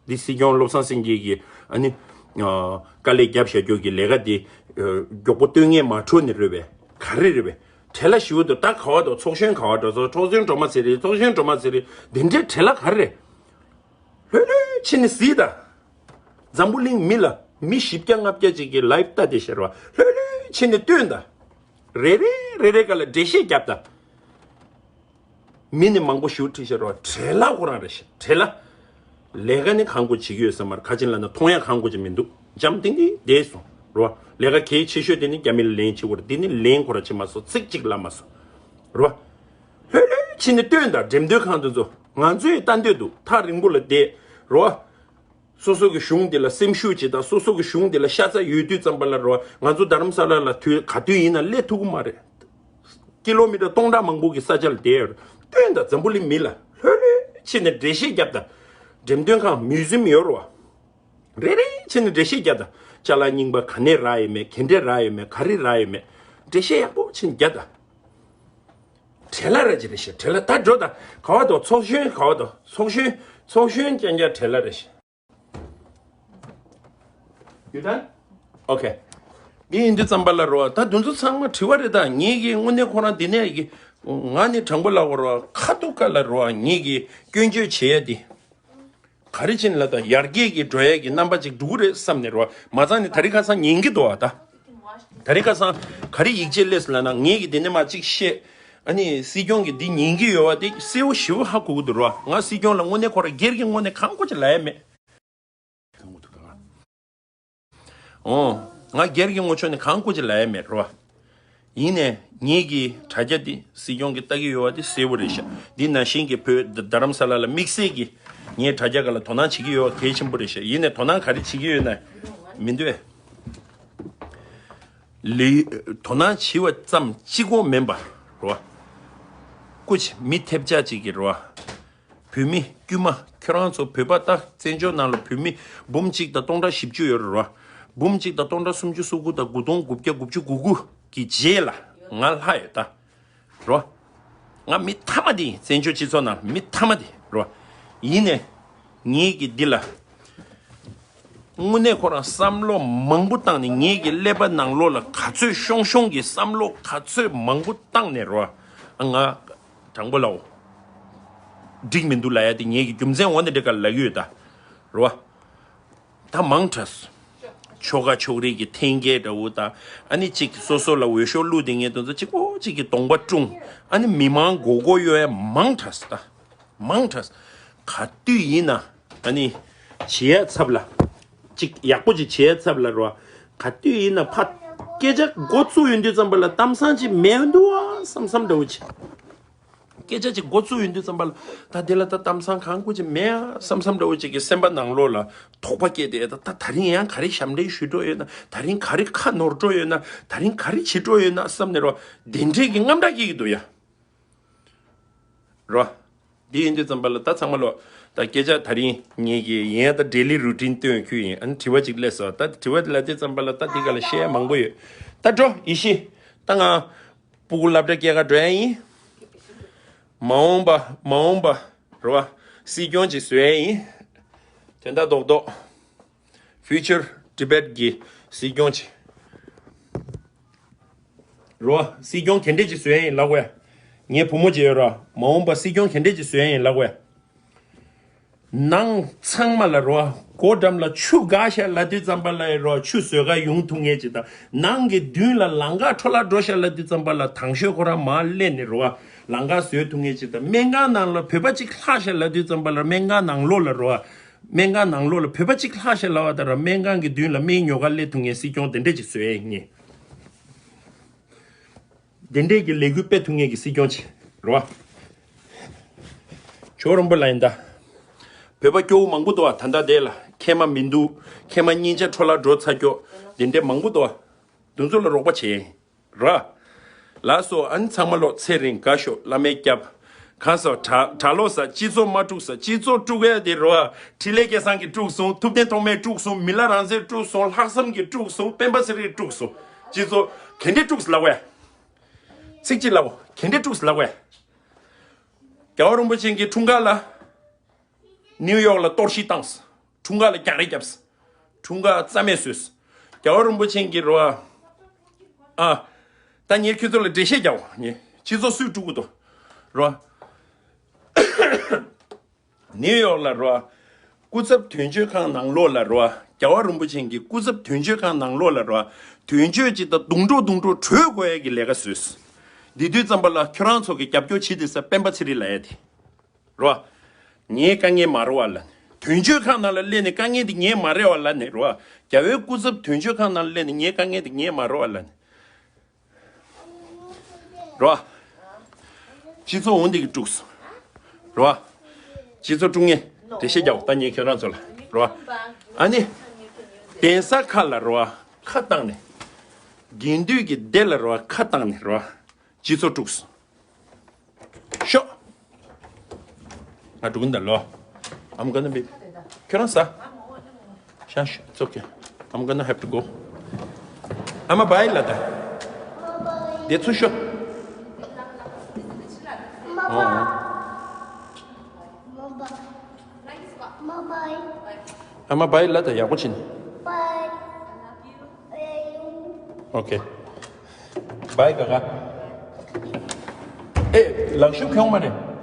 འདི་སྲིད་སྐྱོང་བློ་བཟང་སེང་གེ་གིས་ཨ་ནི། ཨ། དཀའ་ལས་བརྒྱབ་བཞག་རྒྱུ་གི་ལས་ཀ་འདི། ཨ། མགྱོགས་པོ་སྟོན་མཁན་མ་འཕྲོད་ནས་རེད་པས། ག་རེ་རེད་པས། བྲེལ་བ་ཞེ་པོ་འདུག་ད་ག་པར་འགྲོ། ཚོགས་གཞོན་ག་པར་འགྲོ་སོང་། ཚོགས་གཞོན་འགྲོ་མ་ཟེར་རེད། ཚོགས་གཞོན་འགྲོ་མ་ཟེར་རེད། འདི་འདྲའི་བྲེལ་བ་ག་རེ་རེད། ལྷོད་ལྷོད་བྱས་ནས་གཟིགས་ད། འཛམ་བུ་གླིང་མི་ལ་མི་བཞི་བརྒྱ་ལྔ་བརྒྱ་ཅིག་གིས་ལའིབ་ལྟ་བསྡད་ཤག་རེད་བ། ལྷོད་ལྷོད་བྱས་ནས་སྟོན་ད། རེ་རེ་རེ་རེ་ག་ལ་འགྲེལ་བཤད་རྒྱབ་ད། མི་ནི་མང་པོ་ཞེ་པོ་ཁྲིད་ཤག་རེད་བ། བྲེལ་བ་ཁོ་རང་རེད་ཤག་བྲེལ་བ། ལས་ཀ་ནི་གང་དགོས་བྱེད་ཀྱི་ཡོད་ས་མ་རེད། ག་ཅི་ལབ་ན་མཐོང་ཡ་གང་དགོས་ཅིག་མི་འདུག་འཇམ་ཐིང་ཐིང་བསྡད་སོང་རེད་བ། ལས་ཀ་གལ་ཆེ་ཤོས་དེ་ནི་རྒྱ་མི་ལ་ལན་བྱེད་དགོས་རེད། འདི་ནི་ལན་ཁོ་རང་བྱེད་མ་སོང་། ཚིག་གཅིག་ལབ་མ་སོང་རེད་བ། ལྷོད་ལྷོད་བྱས་ནས་སྟོན་ད། འགྲེམས་སྟོན་ཁང་དེ་ཚོ། ང་ཚོས་ལྟ་འདོད་འདུག་ཐག་རིང་པོ་ལ་བསྡད་རེད་བ། སོ་སོ་གི་གཞུང་འདི་ལ་སེམས་ཤུགས་ཅིག་དང་། སོ་སོ་གི་གཞུང་འདི་ལ་ཤ་ཚ་ཡོད་དུས་ཙམ་པ་ལ་རེད་བ། ང་ཚོ་རྡ་རམ་ས་ལ་ལ་དུས་ག་དུས་ཡིན་ན་སླེབས་ཐུབ་ཀྱི་མ་རེད། ཀི་ལོ་མི་ཊར་སྟོང་ཕྲག་མང་པོ་གི་ས་ཆ་ལ་བསྡད་ཡོད་རེད། སྟོན་ད། འཛམ་བུ་གླིང་མི་ལ་ལྷོད་ལྷོད་བྱས་ནས་འགྲེལ་བཤད་རྒྱབ་ད། འགྲེམས་སྟོན་ཁང་མིའུ་ཛིམ་ཡོད་རེད་བ། རེ་རེ་བྱས་ནས་འགྲེལ་བཤད་རྒྱབ་ད། ཅ་ལག་རྙིང་པ་ག་ནས་རག་ཡོད་མེད། ག་འདྲས་རག་ཡོད་མེད། ག་རེ་རག་ཡོད་མེད། འགྲེལ་བཤད་ཡག་པོ་བྱས་ནས་རྒྱབ་ད། བྲེལ་བ་ར་ཅིག་རེད་ཤག་བྲེལ་བ། ད་འགྲོ་ད། ག་པར་འགྲོ། ཚོགས་གཞོན་ག་པར་འགྲོ། ཚོགས་གཞོན། ཚོགས་གཞོན་རྐྱང་རྐྱང་བྲེལ་བ་རེད་ཤག You done? Okay. འདི་ཡིན་དུས་ཙམ་པ་ལ་རེད་བ། ད་དེ་ཚོ་ཚང་མ་དྲི་བ་རེད། ད་ངེད་ཀྱིས་དངོས་གནས་ཁོ་རང་འདི་ནས་ཀྱི། ང་ནི་དྲང་པོ་ལབ་དགོས་རེད་བ། ཁ་ཐུག་ཀ་ལ་རེད་བ། ངེད་ཀྱིས་སྐྱོན་བརྗོད་བྱེད་ཡ་འདི། ག་རེ་བྱས་ནས་ལབ་ད། ཡར་རྒྱས་ཀྱི་འགྲོ་ཡ་གི་རྣམ་པ་ཅིག་འགྲོ་གི་རེད་བསམ་ནས་རེད་བ། མ་རྩ་ནས་ད་རེས་ཁ་སང་ཉན་གྱི་འདུག་བ་ད། ད་རེས་ཁ་སང་ག་རེ་ཡིད་ཆེས་སླེབས་སོང་ལབ་ན། ངེད་ཀྱིས་འདི་ནས་མར་ཅིག་བཤད། ཨ་ནི་སྲིད་སྐྱོང་གིས་འདི་ཉན་གྱི་ཡོད་བ་དེ་གསལ་པོ་ཞེ་པོ་ཧ་གོ་གི་འདུག་རེད་བ། ང་སྲིད་སྐྱོང་ལ་དངོས་གནས་ཁོ་རང་སྒེར་གྱི་ངོས་ནས་གང་དགོས་ཅིག་ལབ་ཡ་མེད། གང་དགོས་འདུག་ག་ཨོ། ང་སྒེར་གྱི་ངོས་ཕྱོགས་ནས་གང་དགོས་ཅིག་ལབ་ཡ་མེད་རེད་བ། ཡིན་ནའི་ངེད་ཀྱི་དྲ་རྒྱ་འདི་སྲིད་སྐྱོང་གིས་ལྟ་གི་ཡོད་བ་དེ་གསལ་པོ་རེད་ཤག་འདི་ནང་བཞིན་གྱི་བོད་རྡ་རམ་ས་ལ་ལ་དམིགས་བསལ་གྱི་ངའི་དྲ་རྒྱ་སྒང་ལ་དོ་སྣང་བྱེད་ཀྱི་ཡོད་བ་གལ་ཆེན་པོ་རེད་ཤག་ཡིན་ནའི་དོ་སྣང་ག་རེ་བྱེད་ཀྱི་ཡོད་ན། མི་འདུག་ཨེ། ལས། དོ་སྣང་བྱེད་པ་ཙམ་གཅིག་པོ་མིན་པ་རེད་བ། སྐུ་མཁྱེན། མི་ཐེབས་ཆག་ཅིག་གི་རེད་བ། བོད་མི་དཀྱུས་མ། ཁྱོད་རང་ཚོ་བོད་པ་ད་བཙན་བྱོལ་ནང་ལ་བོད་མི་འབུམ་གཅིག་དང་སྟོང་ཕྲག་བཞི་བཅུ་ཡོད་རེད་བ། འབུམ་གཅིག་དང་སྟོང་ཕྲག་སུམ་ཅུ་སོ་དགུ་དང་དགུ་སྟོང་དགུ་བརྒྱ་དགུ་བཅུ་གོ་དགུ་གི་རྗེས་ལ་ང་ལྷག་ཡོད་ད། རེད་བ། ང་མི་མཐའ་མ་དེ་ཡིན། བཙན་བྱོལ་སྤྱི་ཚོགས་ནང་མི་མཐའ་མ་དེ་རེད་བ། ཡིན་ནའི་ངེད་ཀྱིས་འདི་ལ། དངོས་གནས་ཁོ་རང་བསམ་བློ་མང་པོ་བཏང་ནས། ངེད་ཀྱི་ཀླད་པ་ནང་ལོགས་ལ་ག་ཚོད་ཤོང་ཤོང་གི་བསམ་བློ་ག་ཚོད་མང་པོ་བཏང་ནས་རེད་བ། ང་དྲང་པོ་ལབ་འོ། འགྲིག་མི་འདུག་ལབ་ཡ་དེ་ངེད་ཀྱི་རྒྱུ་མཚན་འོ་ན་འདི་ག་ལབ་ཀྱི་ཡོད་ད། རེད་བ། ད་མང་དྲགས། ཆོལ་ཁ་ཕྱོགས་རིས་ཀྱི་འཐེན་འཁྱེར་འདྲ་བོ་ད། ཨ་ནི་གཅིག་སོ་སོ་ལ་འོས་ཤོག་བླུགས་དེ་ངེད་དེ་ཚོ་གཅིག་པོ་གཅིག་གི་གདོང་པ་བཀྲུངས། ཨ་ནི་མི་མང་མགོ་སྐོར་གཡོག་ཡ་མང་དྲགས་ད། མང་དྲགས། ག་དུས་ཡིན་ན་ཨ་ནི་བྱེད་ཡ་ཚབ་ལ། ཅིག་ཡག་པོ་ཅིག་བྱེད་ཡ་ཚབ་ལ་རོ། ག་དུས་ཡིན་ན་ཕ་སྐད་ཆ་འགོ་བཙུགས་ཡོང་དུས་ཙམ་པ་ལ་གཏམ་བཟང་ཅིག་མེད་འདུག་ཨ་བསམ་བསམ་འདྲ་བོ་ཅིག་སྐད་ཆ་ཅིག་འགོ་བཙུགས་ཡོང་དུས་ཙམ་པ་ལ། ད་དེ་ལ་ད་གཏམ་བཟང་གང་དགོས་ཅིག་མེད་ཨ་བསམ་བསམ་འདྲ་བོ་ཅིག་གི་སེམས་པ་ནང་ལོགས་ལ་དོགས་པ་སྐྱེས་ཏེ། ད་ད་ད་རིང་ཡང་ག་རེ་ཞབས་འདྲེན་ཞུ་འགྲོ་ཡོད་ན། ད་རིང་ག་རེ་ཁ་ནོར་འགྲོ་ཡོད་ན། ད་རིང་ག་རེ་བྱེད་འགྲོ་ཡོད་ན་བསམ་ནས་རོ། དེ་འདྲས་ཀྱི་དངངས་སྐྲག་སྐྱེ་གི་འདུག་ཡ། རོ། འདི་ཡིན་དུས་ཙམ་པ་ལ་ད་ཚང་མ་ལོ། ད་སྐད་ཆ་ད་རིང་ངེད་ཀྱི་ཡིན་ཡ། ད་ཌེ་ལི་རུ་ཊིན་སྟོན་རྒྱུ་ཡིན། ཨ་ནི་དྲི་བ་ཅིག་སླེབས་སོང་། ད་དྲི་བ་དེ་ལ་དུས་ཙམ་པ་ལ་ད་འདི་ག་ལ་བཤད་ཡ་མང་པོ་ཡོད། ད་འགྲོ་ཡེ་ཤེས། ད་ང་སྤུ་གུ་སློབ་གྲྭ་སྐྱེལ་ག་འགྲོ་ཡ་ཡིན། མ་འོངས་པ་མ་འོངས་པ་རོ། སྲིད་སྐྱོང་ཅིག་བཟོ་ཡ་ཡིན། དོན་དག་རྡོག་རྡོག Future Tibet གི་སྲིད་སྐྱོང་ཅིག་རོ། སྲིད་སྐྱོང་ག་འདྲས་ཅིག་བཟོ་ཡ་ཡིན་ལབ་དགོས། ངའི་བུ་མོ་ཅིག་ཡོད་རོ། མ་འོངས་པ་སྲིད་སྐྱོང་ག་འདྲས་ཅིག་བཟོ་ཡ་ཡིན་ལབ་དགོས། ནང་ཚང་མ་ལ་རོ། སྒོ་འགྲམ་ལ་ཆུ་འགག་ཤག་ལབ་དུས་ཙམ་པ་ལ་རོ། ཆུ་བཟོ་ག་ཡོང་ཐུབ་མཁན་ཅིག་དང་། ནང་གི་མདུན་ལ་ལམ་ཁ་འཕྲོ་བརླག་འགྲོ་ཤག་ལབ་དུས་ཙམ་པ་ལ་དང་ཤོས་ཁོ་རང་མར་སླེབས་ནས་རོ། ལམ་ཁ་བཟོ་ཐུབ་མཁན་ཅིག་དང་། སྨན་ཁང་ནང་ལ་བོད་པ་གཅིག་ལྷག་ཤག་ལབ་དུས་ཙམ་པ་ལ་སྨན་ཁང་ནང་ལོགས་ལ་རོ། སྨན་ཁང་ནང་ལོགས་ལ་བོད་པ་གཅིག་ལྷག་ཤག་ལབ་པ་དང་རོ། སྨན་ཁང་གི་མདུན་ལ་སྨན་ཉོ་ག་སླེབས་ཐུབ་མཁན་སྲིད་སྐྱོང་དེ་འདྲས་ཅིག་བཟོ་ཡ་ཡིན། དེ་འདྲས་ཀྱི་ལས་འགུལ་སྤེལ་ཐུབ་མཁན་གྱི་སྲིད་སྐྱོང་ཅིག་རེད་བ། ཇོ་བོ་རིན་པོ་ལ་ཡིན་ད། བོད་པ་སྐྱོ་བོ་མང་པོ་འདུག་བ། ད་ལྟ་དེ་ལ་མཁལ་མ་མི་འདུག་མཁལ་མ་སྙིང་རྗེ་འཕྲོ་བརླག་འགྲོ་ཚར་ཀྱོག་དེ་འདྲས་མང་པོ་འདུག་བ། དེ་ཚོ་ལ་རོགས་པ་བྱེད་ར། ལགས་སོ། ཨ་ནི་ཚང་མ་ལོ་ཚེ་རིང་དགའ་ཤོག་བླ་མའི་སྐྱབས། གང་ཟག་གྲྭ་གྲྭ་ལོག་ཟ། སྤྱི་ཚོགས་མ་དཀྲུགས་ཟ། སྤྱི་ཚོགས་དཀྲུགས་ཡ་དེ་རེད་བ། འཕྲིན་ལས་སྐལ་བཟང་གིས་དཀྲུགས་སོང་། ཐུབ་བསྟན་ཐོགས་མེད་དཀྲུགས་སོང་། མི་ལ་རང་བཙན་དཀྲུགས་སོང་། ལྷག་བསམ་གྱིས་དཀྲུགས་སོང་། སྤེན་པ་ཚེ་རིང་དཀྲུགས་སོང་། སྤྱི་ཚོགས་ག་འདྲས་དཀྲུགས་ལབ་བས། ཚིག་གཅིག་ལབ་བོ། ག་འདྲས་དཀྲུགས་ལབ་བས། རྒྱལ་བ་རིན་པོ་ཆེ་གི་འཁྲུངས་སྐར་ལ། ནིའུ་ཡོག་ལ་གཏོར་བཤིག་བཏང་། འཁྲུངས་སྐར་ལ་རྒྱག་རེས་བརྒྱབ། འཁྲུངས་སྐར་རྩ་མེད་བཟོས། རྒྱལ་བ་རིན་པོ་ཆེ་གི་རོ། ཨ། ད་ངས་ཁྱོད་ཚོ་ལ་འགྲེལ་བཤད་རྒྱག་ངས་སྤྱི་ཚོགས་སུས་དཀྲུག་གི་འདུག་རོ། ནིའུ་ཡོག་ལ་རོ། སྐུ་ཚབ་དོན་གཅོད་ཁང་ནང་ལོགས་ལ་རོ། རྒྱལ་བ་རིན་པོ་ཆེ་གི་སྐུ་ཚབ་དོན་གཅོད་ཁང་ནང་ལོགས་ལ་རོ། དོན་གཅོད་ཅིག་དང་རྡུང་གྲོགས་རྡུང་གྲོགས་གྲོས་དགོས་ཡ་གི་ལས་ཀ་བཟོས། འདི་དུས་ཙམ་པ་ལ་ཁྱོད་རང་ཚོ་གི་རྒྱབ་སྐྱོར་བྱེད་དེ་ས་སྤེན་པ་ཚེ་རིང་ལབ་ཡ་དེ། རོ། ངའི་དཀའ་ངལ་མ་རོ་བ་ལ། དོན་གཅོད་ཁང་ནང་ལ་སླེབས་ནས་དཀའ་ངལ་འདི་ངས་མ་རེ་བ་ལ་ནས་རོ། རྒྱལ་བའི་སྐུ་ཚབ་དོན་གཅོད་ཁང་ནང་ལ་སླེབས་ནས་ངའི་དཀའ་ངལ་འདི་ངས་མ་རོ་བ་ལ་ནས། རོ། སྤྱི་ཚོགས་འོང་འདི་གི་དཀྲུགས་སོང་། རོ། སྤྱི་ཚོགས་དཀྲུག་ངེས། འགྲེལ་བཤད་རྒྱག་ད་ངས་ཁྱོད་རང་ཚོ་ལ། རོ། ཨ་ནི། གདན་ས་ཁག་ལ་རོ། ཁ་བཏང་ནས། དགེ་འདུན་གྱི་སྡེ་ལ་རོ། ཁ་བཏང་ནས་རོ། སྤྱི་ཚོགས་དཀྲུགས། ཤོག་ང་འགྲོ་གི་འདུག་ལོ། I'm gonna be. ཁྱོད་རང་ཟ། ཤ་ཤ། It's okay. I'm gonna have to go. ཨ་མ་བྷའི་ལབ་ད། དེ་ཚུར་ཤོག་ཨོ་ཨོ། ཨ་མ་བྷའི་ལབ་ད། ཡག་པོ་བྱས་ནས། Okay. བྷའི་ཀ་ཀ། ཨེ། ལག་ཤུབས་གྱོན་མ་རེད།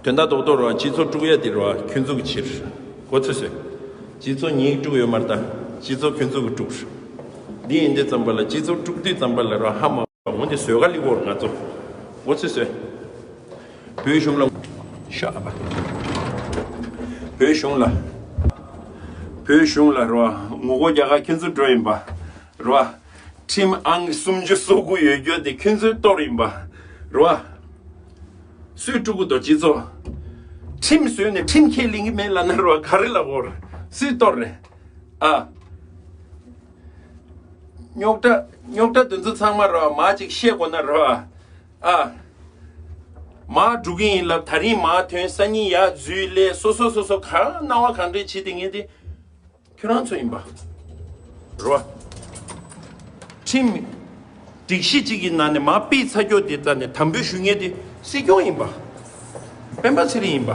དོན་དག་རྡོག་རྡོག་རེད་བ། སྤྱི་ཚོགས་དཀྲུག་ཡ་དེ་རེད་བ། ཁྱོད་ཚོ་གི་ཕྱིར། གོ་ཚོད་བཟོས། སྤྱི་ཚོགས་ངས་དཀྲུག་ཡོད་མ་རེད་ད། སྤྱི་ཚོགས་ཁྱོད་ཚོ་གི་དཀྲུག་འདི་ཡིན་དུས་ཙམ་པ་ལ། སྤྱི་ཚོགས་དཀྲུག་དུས་ཙམ་པ་ལ་རོ། ཧ་མ་འོང་དེ་བཟོས་ག་ལི་གོ་ར་ང་ཚོ། འོ་ཚོད་བཟོས། བོད་གཞུང་ལ། ཤ་ཨ་བ། བོད་གཞུང་ལ། བོད་གཞུང་ལ་རོ། ངོ་རྒོལ་རྒྱག་ག་ཁྱོད་ཚོ་འགྲོ་ཡིན་པ། རོ། ཁྲིམས་ཨང་སུམ་ཅུ་སོ་དགུ་ཡོད་རྒྱུ་དེ་ཁྱོད་ཚོས་གཏོར་ཡིན་པ། རོ། སུས་དཀྲུག་གི་འདུག་སྤྱི་ཚོགས། ཁྲིམས་བཟོས་ནས་ཁྲིམས་ཁས་ལེན་གི་མེད་ལབ་ན་རོ། ག་རེ་ལབ་དགོས་རེད། སུས་གཏོར་རེད། ཨ། རྙོག་དྲ་རྙོག་དྲ་དེ་ཚོ་ཚང་མ་རོ། མ་ཅིག་བཤད་དགོས་ན་རོ། ཨ། མ་འགྲོ་གི་ཡིན་ལབ། ད་རིང་མ་ཐོན། སང་ཉིན་ཡར་འཛུལ་སླེབས། སོ་སོ་སོ་སོ་ག་སྣང་བ་གང་འདྲ་བྱེད་དེ་ངས་དེ། ཁྱོད་རང་ཚོ་ཡིན་པ། རོ། ཁྲིམས། སྒྲིག་གཞི་གཅིག་གི་ནང་ནས་མར་ཕུད་ཚར་ཀྱོག་དེ་རྩ་ནས་དམ་འབུལ་ཞུ་མཁན་དེ་སྲིད་སྐྱོང་ཡིན་པ། སྤེན་པ་ཚེ་རིང་ཡིན་པ།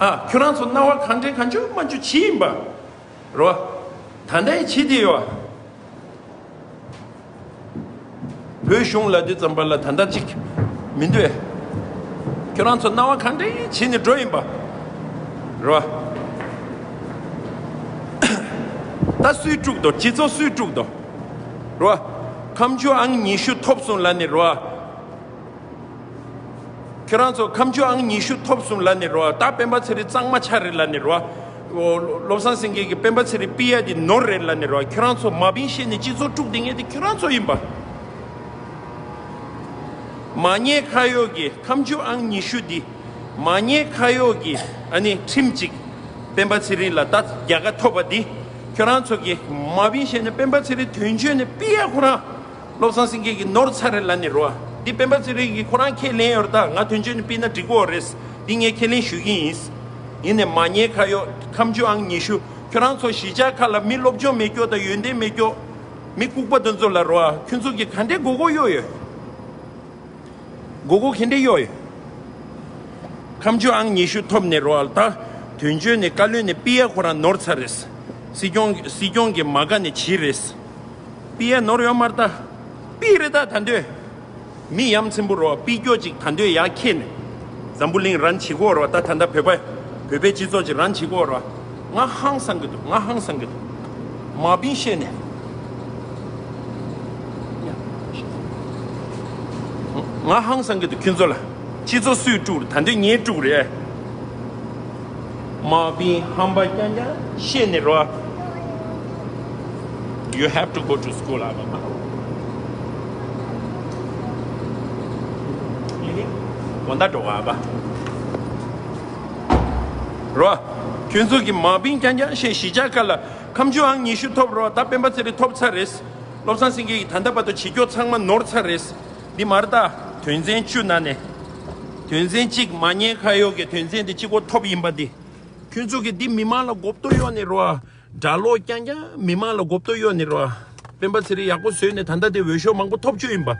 ཨ། ཁྱོད་རང་ཚོ་སྣང་བ་གང་དྲན་གང་བྱུང་མ་བྱུང་བྱེད་ཡིན་པ། རོ། ད་ལྟའི་བྱེད་དེ་ཡོད། བོད་གཞུང་ལ་དུས་ཙམ་པ་ལ་ད་ལྟ་གཅིག་མི་འདུག་ཁྱོད་རང་ཚོ་སྣང་བ་གང་དྲན་བྱས་ནས་འགྲོ་ཡིན་པ། རོ། ད་སུས་དཀྲུག་དོ། སྤྱི་ཚོགས་སུས་དཀྲུག་དོ། རོ། ཁ་མཆུ་ཨང་ཉི་ཤུ་ཐོབ་སོང་ལབ་ནས་རོ། ཁྱོད་རང་ཚོ་ཁ་མཆུ་ཨང་ཉི་ཤུ་ཐོབ་སོང་ལབ་ནས་རོ། ད་སྤེན་པ་ཚེ་རིང་གཙང་མ་ཆགས་རེད་ལབ་ནས་རོ། བློ་བཟང་སེང་གེ་གིས་སྤེན་པ་ཚེ་རིང་ཕུད་ཡ་དེ་ནོར་རེད་ལབ་ནས་རོ། ཁྱོད་རང་ཚོ་མ་བིན་བཤད་ནས་སྤྱི་ཚོགས་དཀྲུགས་བསྡད་མཁན་དེ་ཁྱོད་རང་ཚོ་ཡིན་པ། མ་ཉེས་ཁ་གཡོག་གི་ཁ་མཆུ་ཨང་ཉི་ཤུ་འདི། མ་ཉེས་ཁ་གཡོག་གི་ཨ་ནི་ཁྲིམས་གཅིག་སྤེན་པ་ཚེ་རིང་ལ་ད་རྒྱལ་ཁ་ཐོབ་པ་འདི། ཁྱོད་རང་ཚོ་གིས་མ་བིན་བཤད་ནས་སྤེན་པ་ཚེ་རིང་དོན་གཅོད་ནས་ཕུད་ཡ་ཁོ་རང་། བློ་བཟང་སེང་གེ་གིས་ནོར་ཚར་རེད་ལབ་ནས་རོ། འདི་སྤེན་པ་ཚེ་རིང་གིས་ཁོ་རང་ཁས་ལེན་ཡོད་རེད། ད་ང་དོན་གཅོད་ནས་ཕུད་ན་འགྲིག་གོ་རེད། འདི་ངས་ཁས་ལེན་ཞུ་གི་ཡིན། ཡིན་ནས་མ་ཉེས་ཁ་གཡོག་ཁ་མཆུ་ཨང་ཉི་ཤུ། ཁྱོད་རང་ཚོ་གཞིས་ཆགས་ཁག་ལ་མི་སློབ་སྦྱོང་མེད་སྐྱོ་དང་ཡོན་ཏན་མེད་སྐྱོ། མི་ལྐུགས་པ་དེ་ཚོ་ལ་རོ། ཁྱོད་ཚོ་གིས་ག་འདྲའི་མགོ་སྐོར་གཡོག་ཡོད། མགོ་སྐོར་ག་འདྲ་གཡོག་ཡོད། ཁ་མཆུ་ཨང་ཉི་ཤུ་ཐོབ་ནས་རོ། ད་དོན་གཅོད་ནས་བཀའ་བློན་ནས་ཕུད་ཡ་ཁོ་རང་ནོར་ཚར་རེད། སྲིད་སྐྱོང་སྲིད་སྐྱོང་གི་མ་དགའ་ནས་བྱས་རེད། ཕུད་ཡ་ནོར་ཡོད་མ་རེད་ད། ཕུད་རེད་ད་ད་འདོད། མི་ཡ་མཚན་པོ་རོ། ཕུད་སྐྱོ་ཅིག་ད་འདོད་ཡར་འཁྱེར་ནས། འཛམ་བུ་གླིང་རན་བྱེད་གོ་རོ། ད་ད་ལྟ་བོད་པ་བོད་པའི་སྤྱི་ཚོགས་ཅིག་རན་བྱེད་གོ་རོ། ང་ཧང་སང་གི་འདུག་ང་ཧང་སང་གི་འདུག་མ་བིན་བཤད་ནས། ང་ཧང་སང་གི་འདུག་ཁྱོད་ཚོ་ལ། སྤྱི་ཚོགས་སུས་དཀྲུགས། ད་འདོད་ངས་དཀྲུགས་རེད། མ་བིན་ཧམ་པ་རྐྱང་རྐྱང་བཤད་ནས་རོ། You have to go to school, ཨ་ཕ། དགོང་དག་འགྲོ་ག་ཨ་ཕ། རོ། ཁྱོད་ཚོ་གིས་མ་བིན་རྐྱང་རྐྱང་བཤད། གཞིས་ཆགས་ཁག་ལ་ཁ་མཆུ་ཨང་ཉི་ཤུ་ཐོབ་རོ། ད་སྤེན་པ་ཚེ་རིང་ཐོབ་ཚར་རེད། བློ་བཟང་སེང་གེ་ཡིས་ད་ལྟ་བར་དུ་བྱེད་སྐྱོ་ཚང་མ་ནོར་ཚར་རེད། འདི་མ་རེད་ད། དོན་ཚན་བཅུ་ནང་ནས། དོན་ཚན་གཅིག་མ་ཉེས་ཁ་གཡོག་གི་དོན་ཚན་འདི་གཅིག་པོ་ཐོབ་ཡིན་པ་འདི། ཁྱོད་ཚོ་གིས་འདི་མི་མང་ལ་མགོ་བཏོག་གཡོག་ནས་རོ། གྲྭ་ལོག་རྐྱང་རྐྱང་མི་མང་ལ་མགོ་བཏོག་གཡོག་ནས་རོ། སྤེན་པ་ཚེ་རིང་ཡག་པོ་བཟོས་ནས་ད་ལྟ་དེ་འོས་ཤོག་མང་པོ་ཐོབ་བཅུག་ཡིན་པ།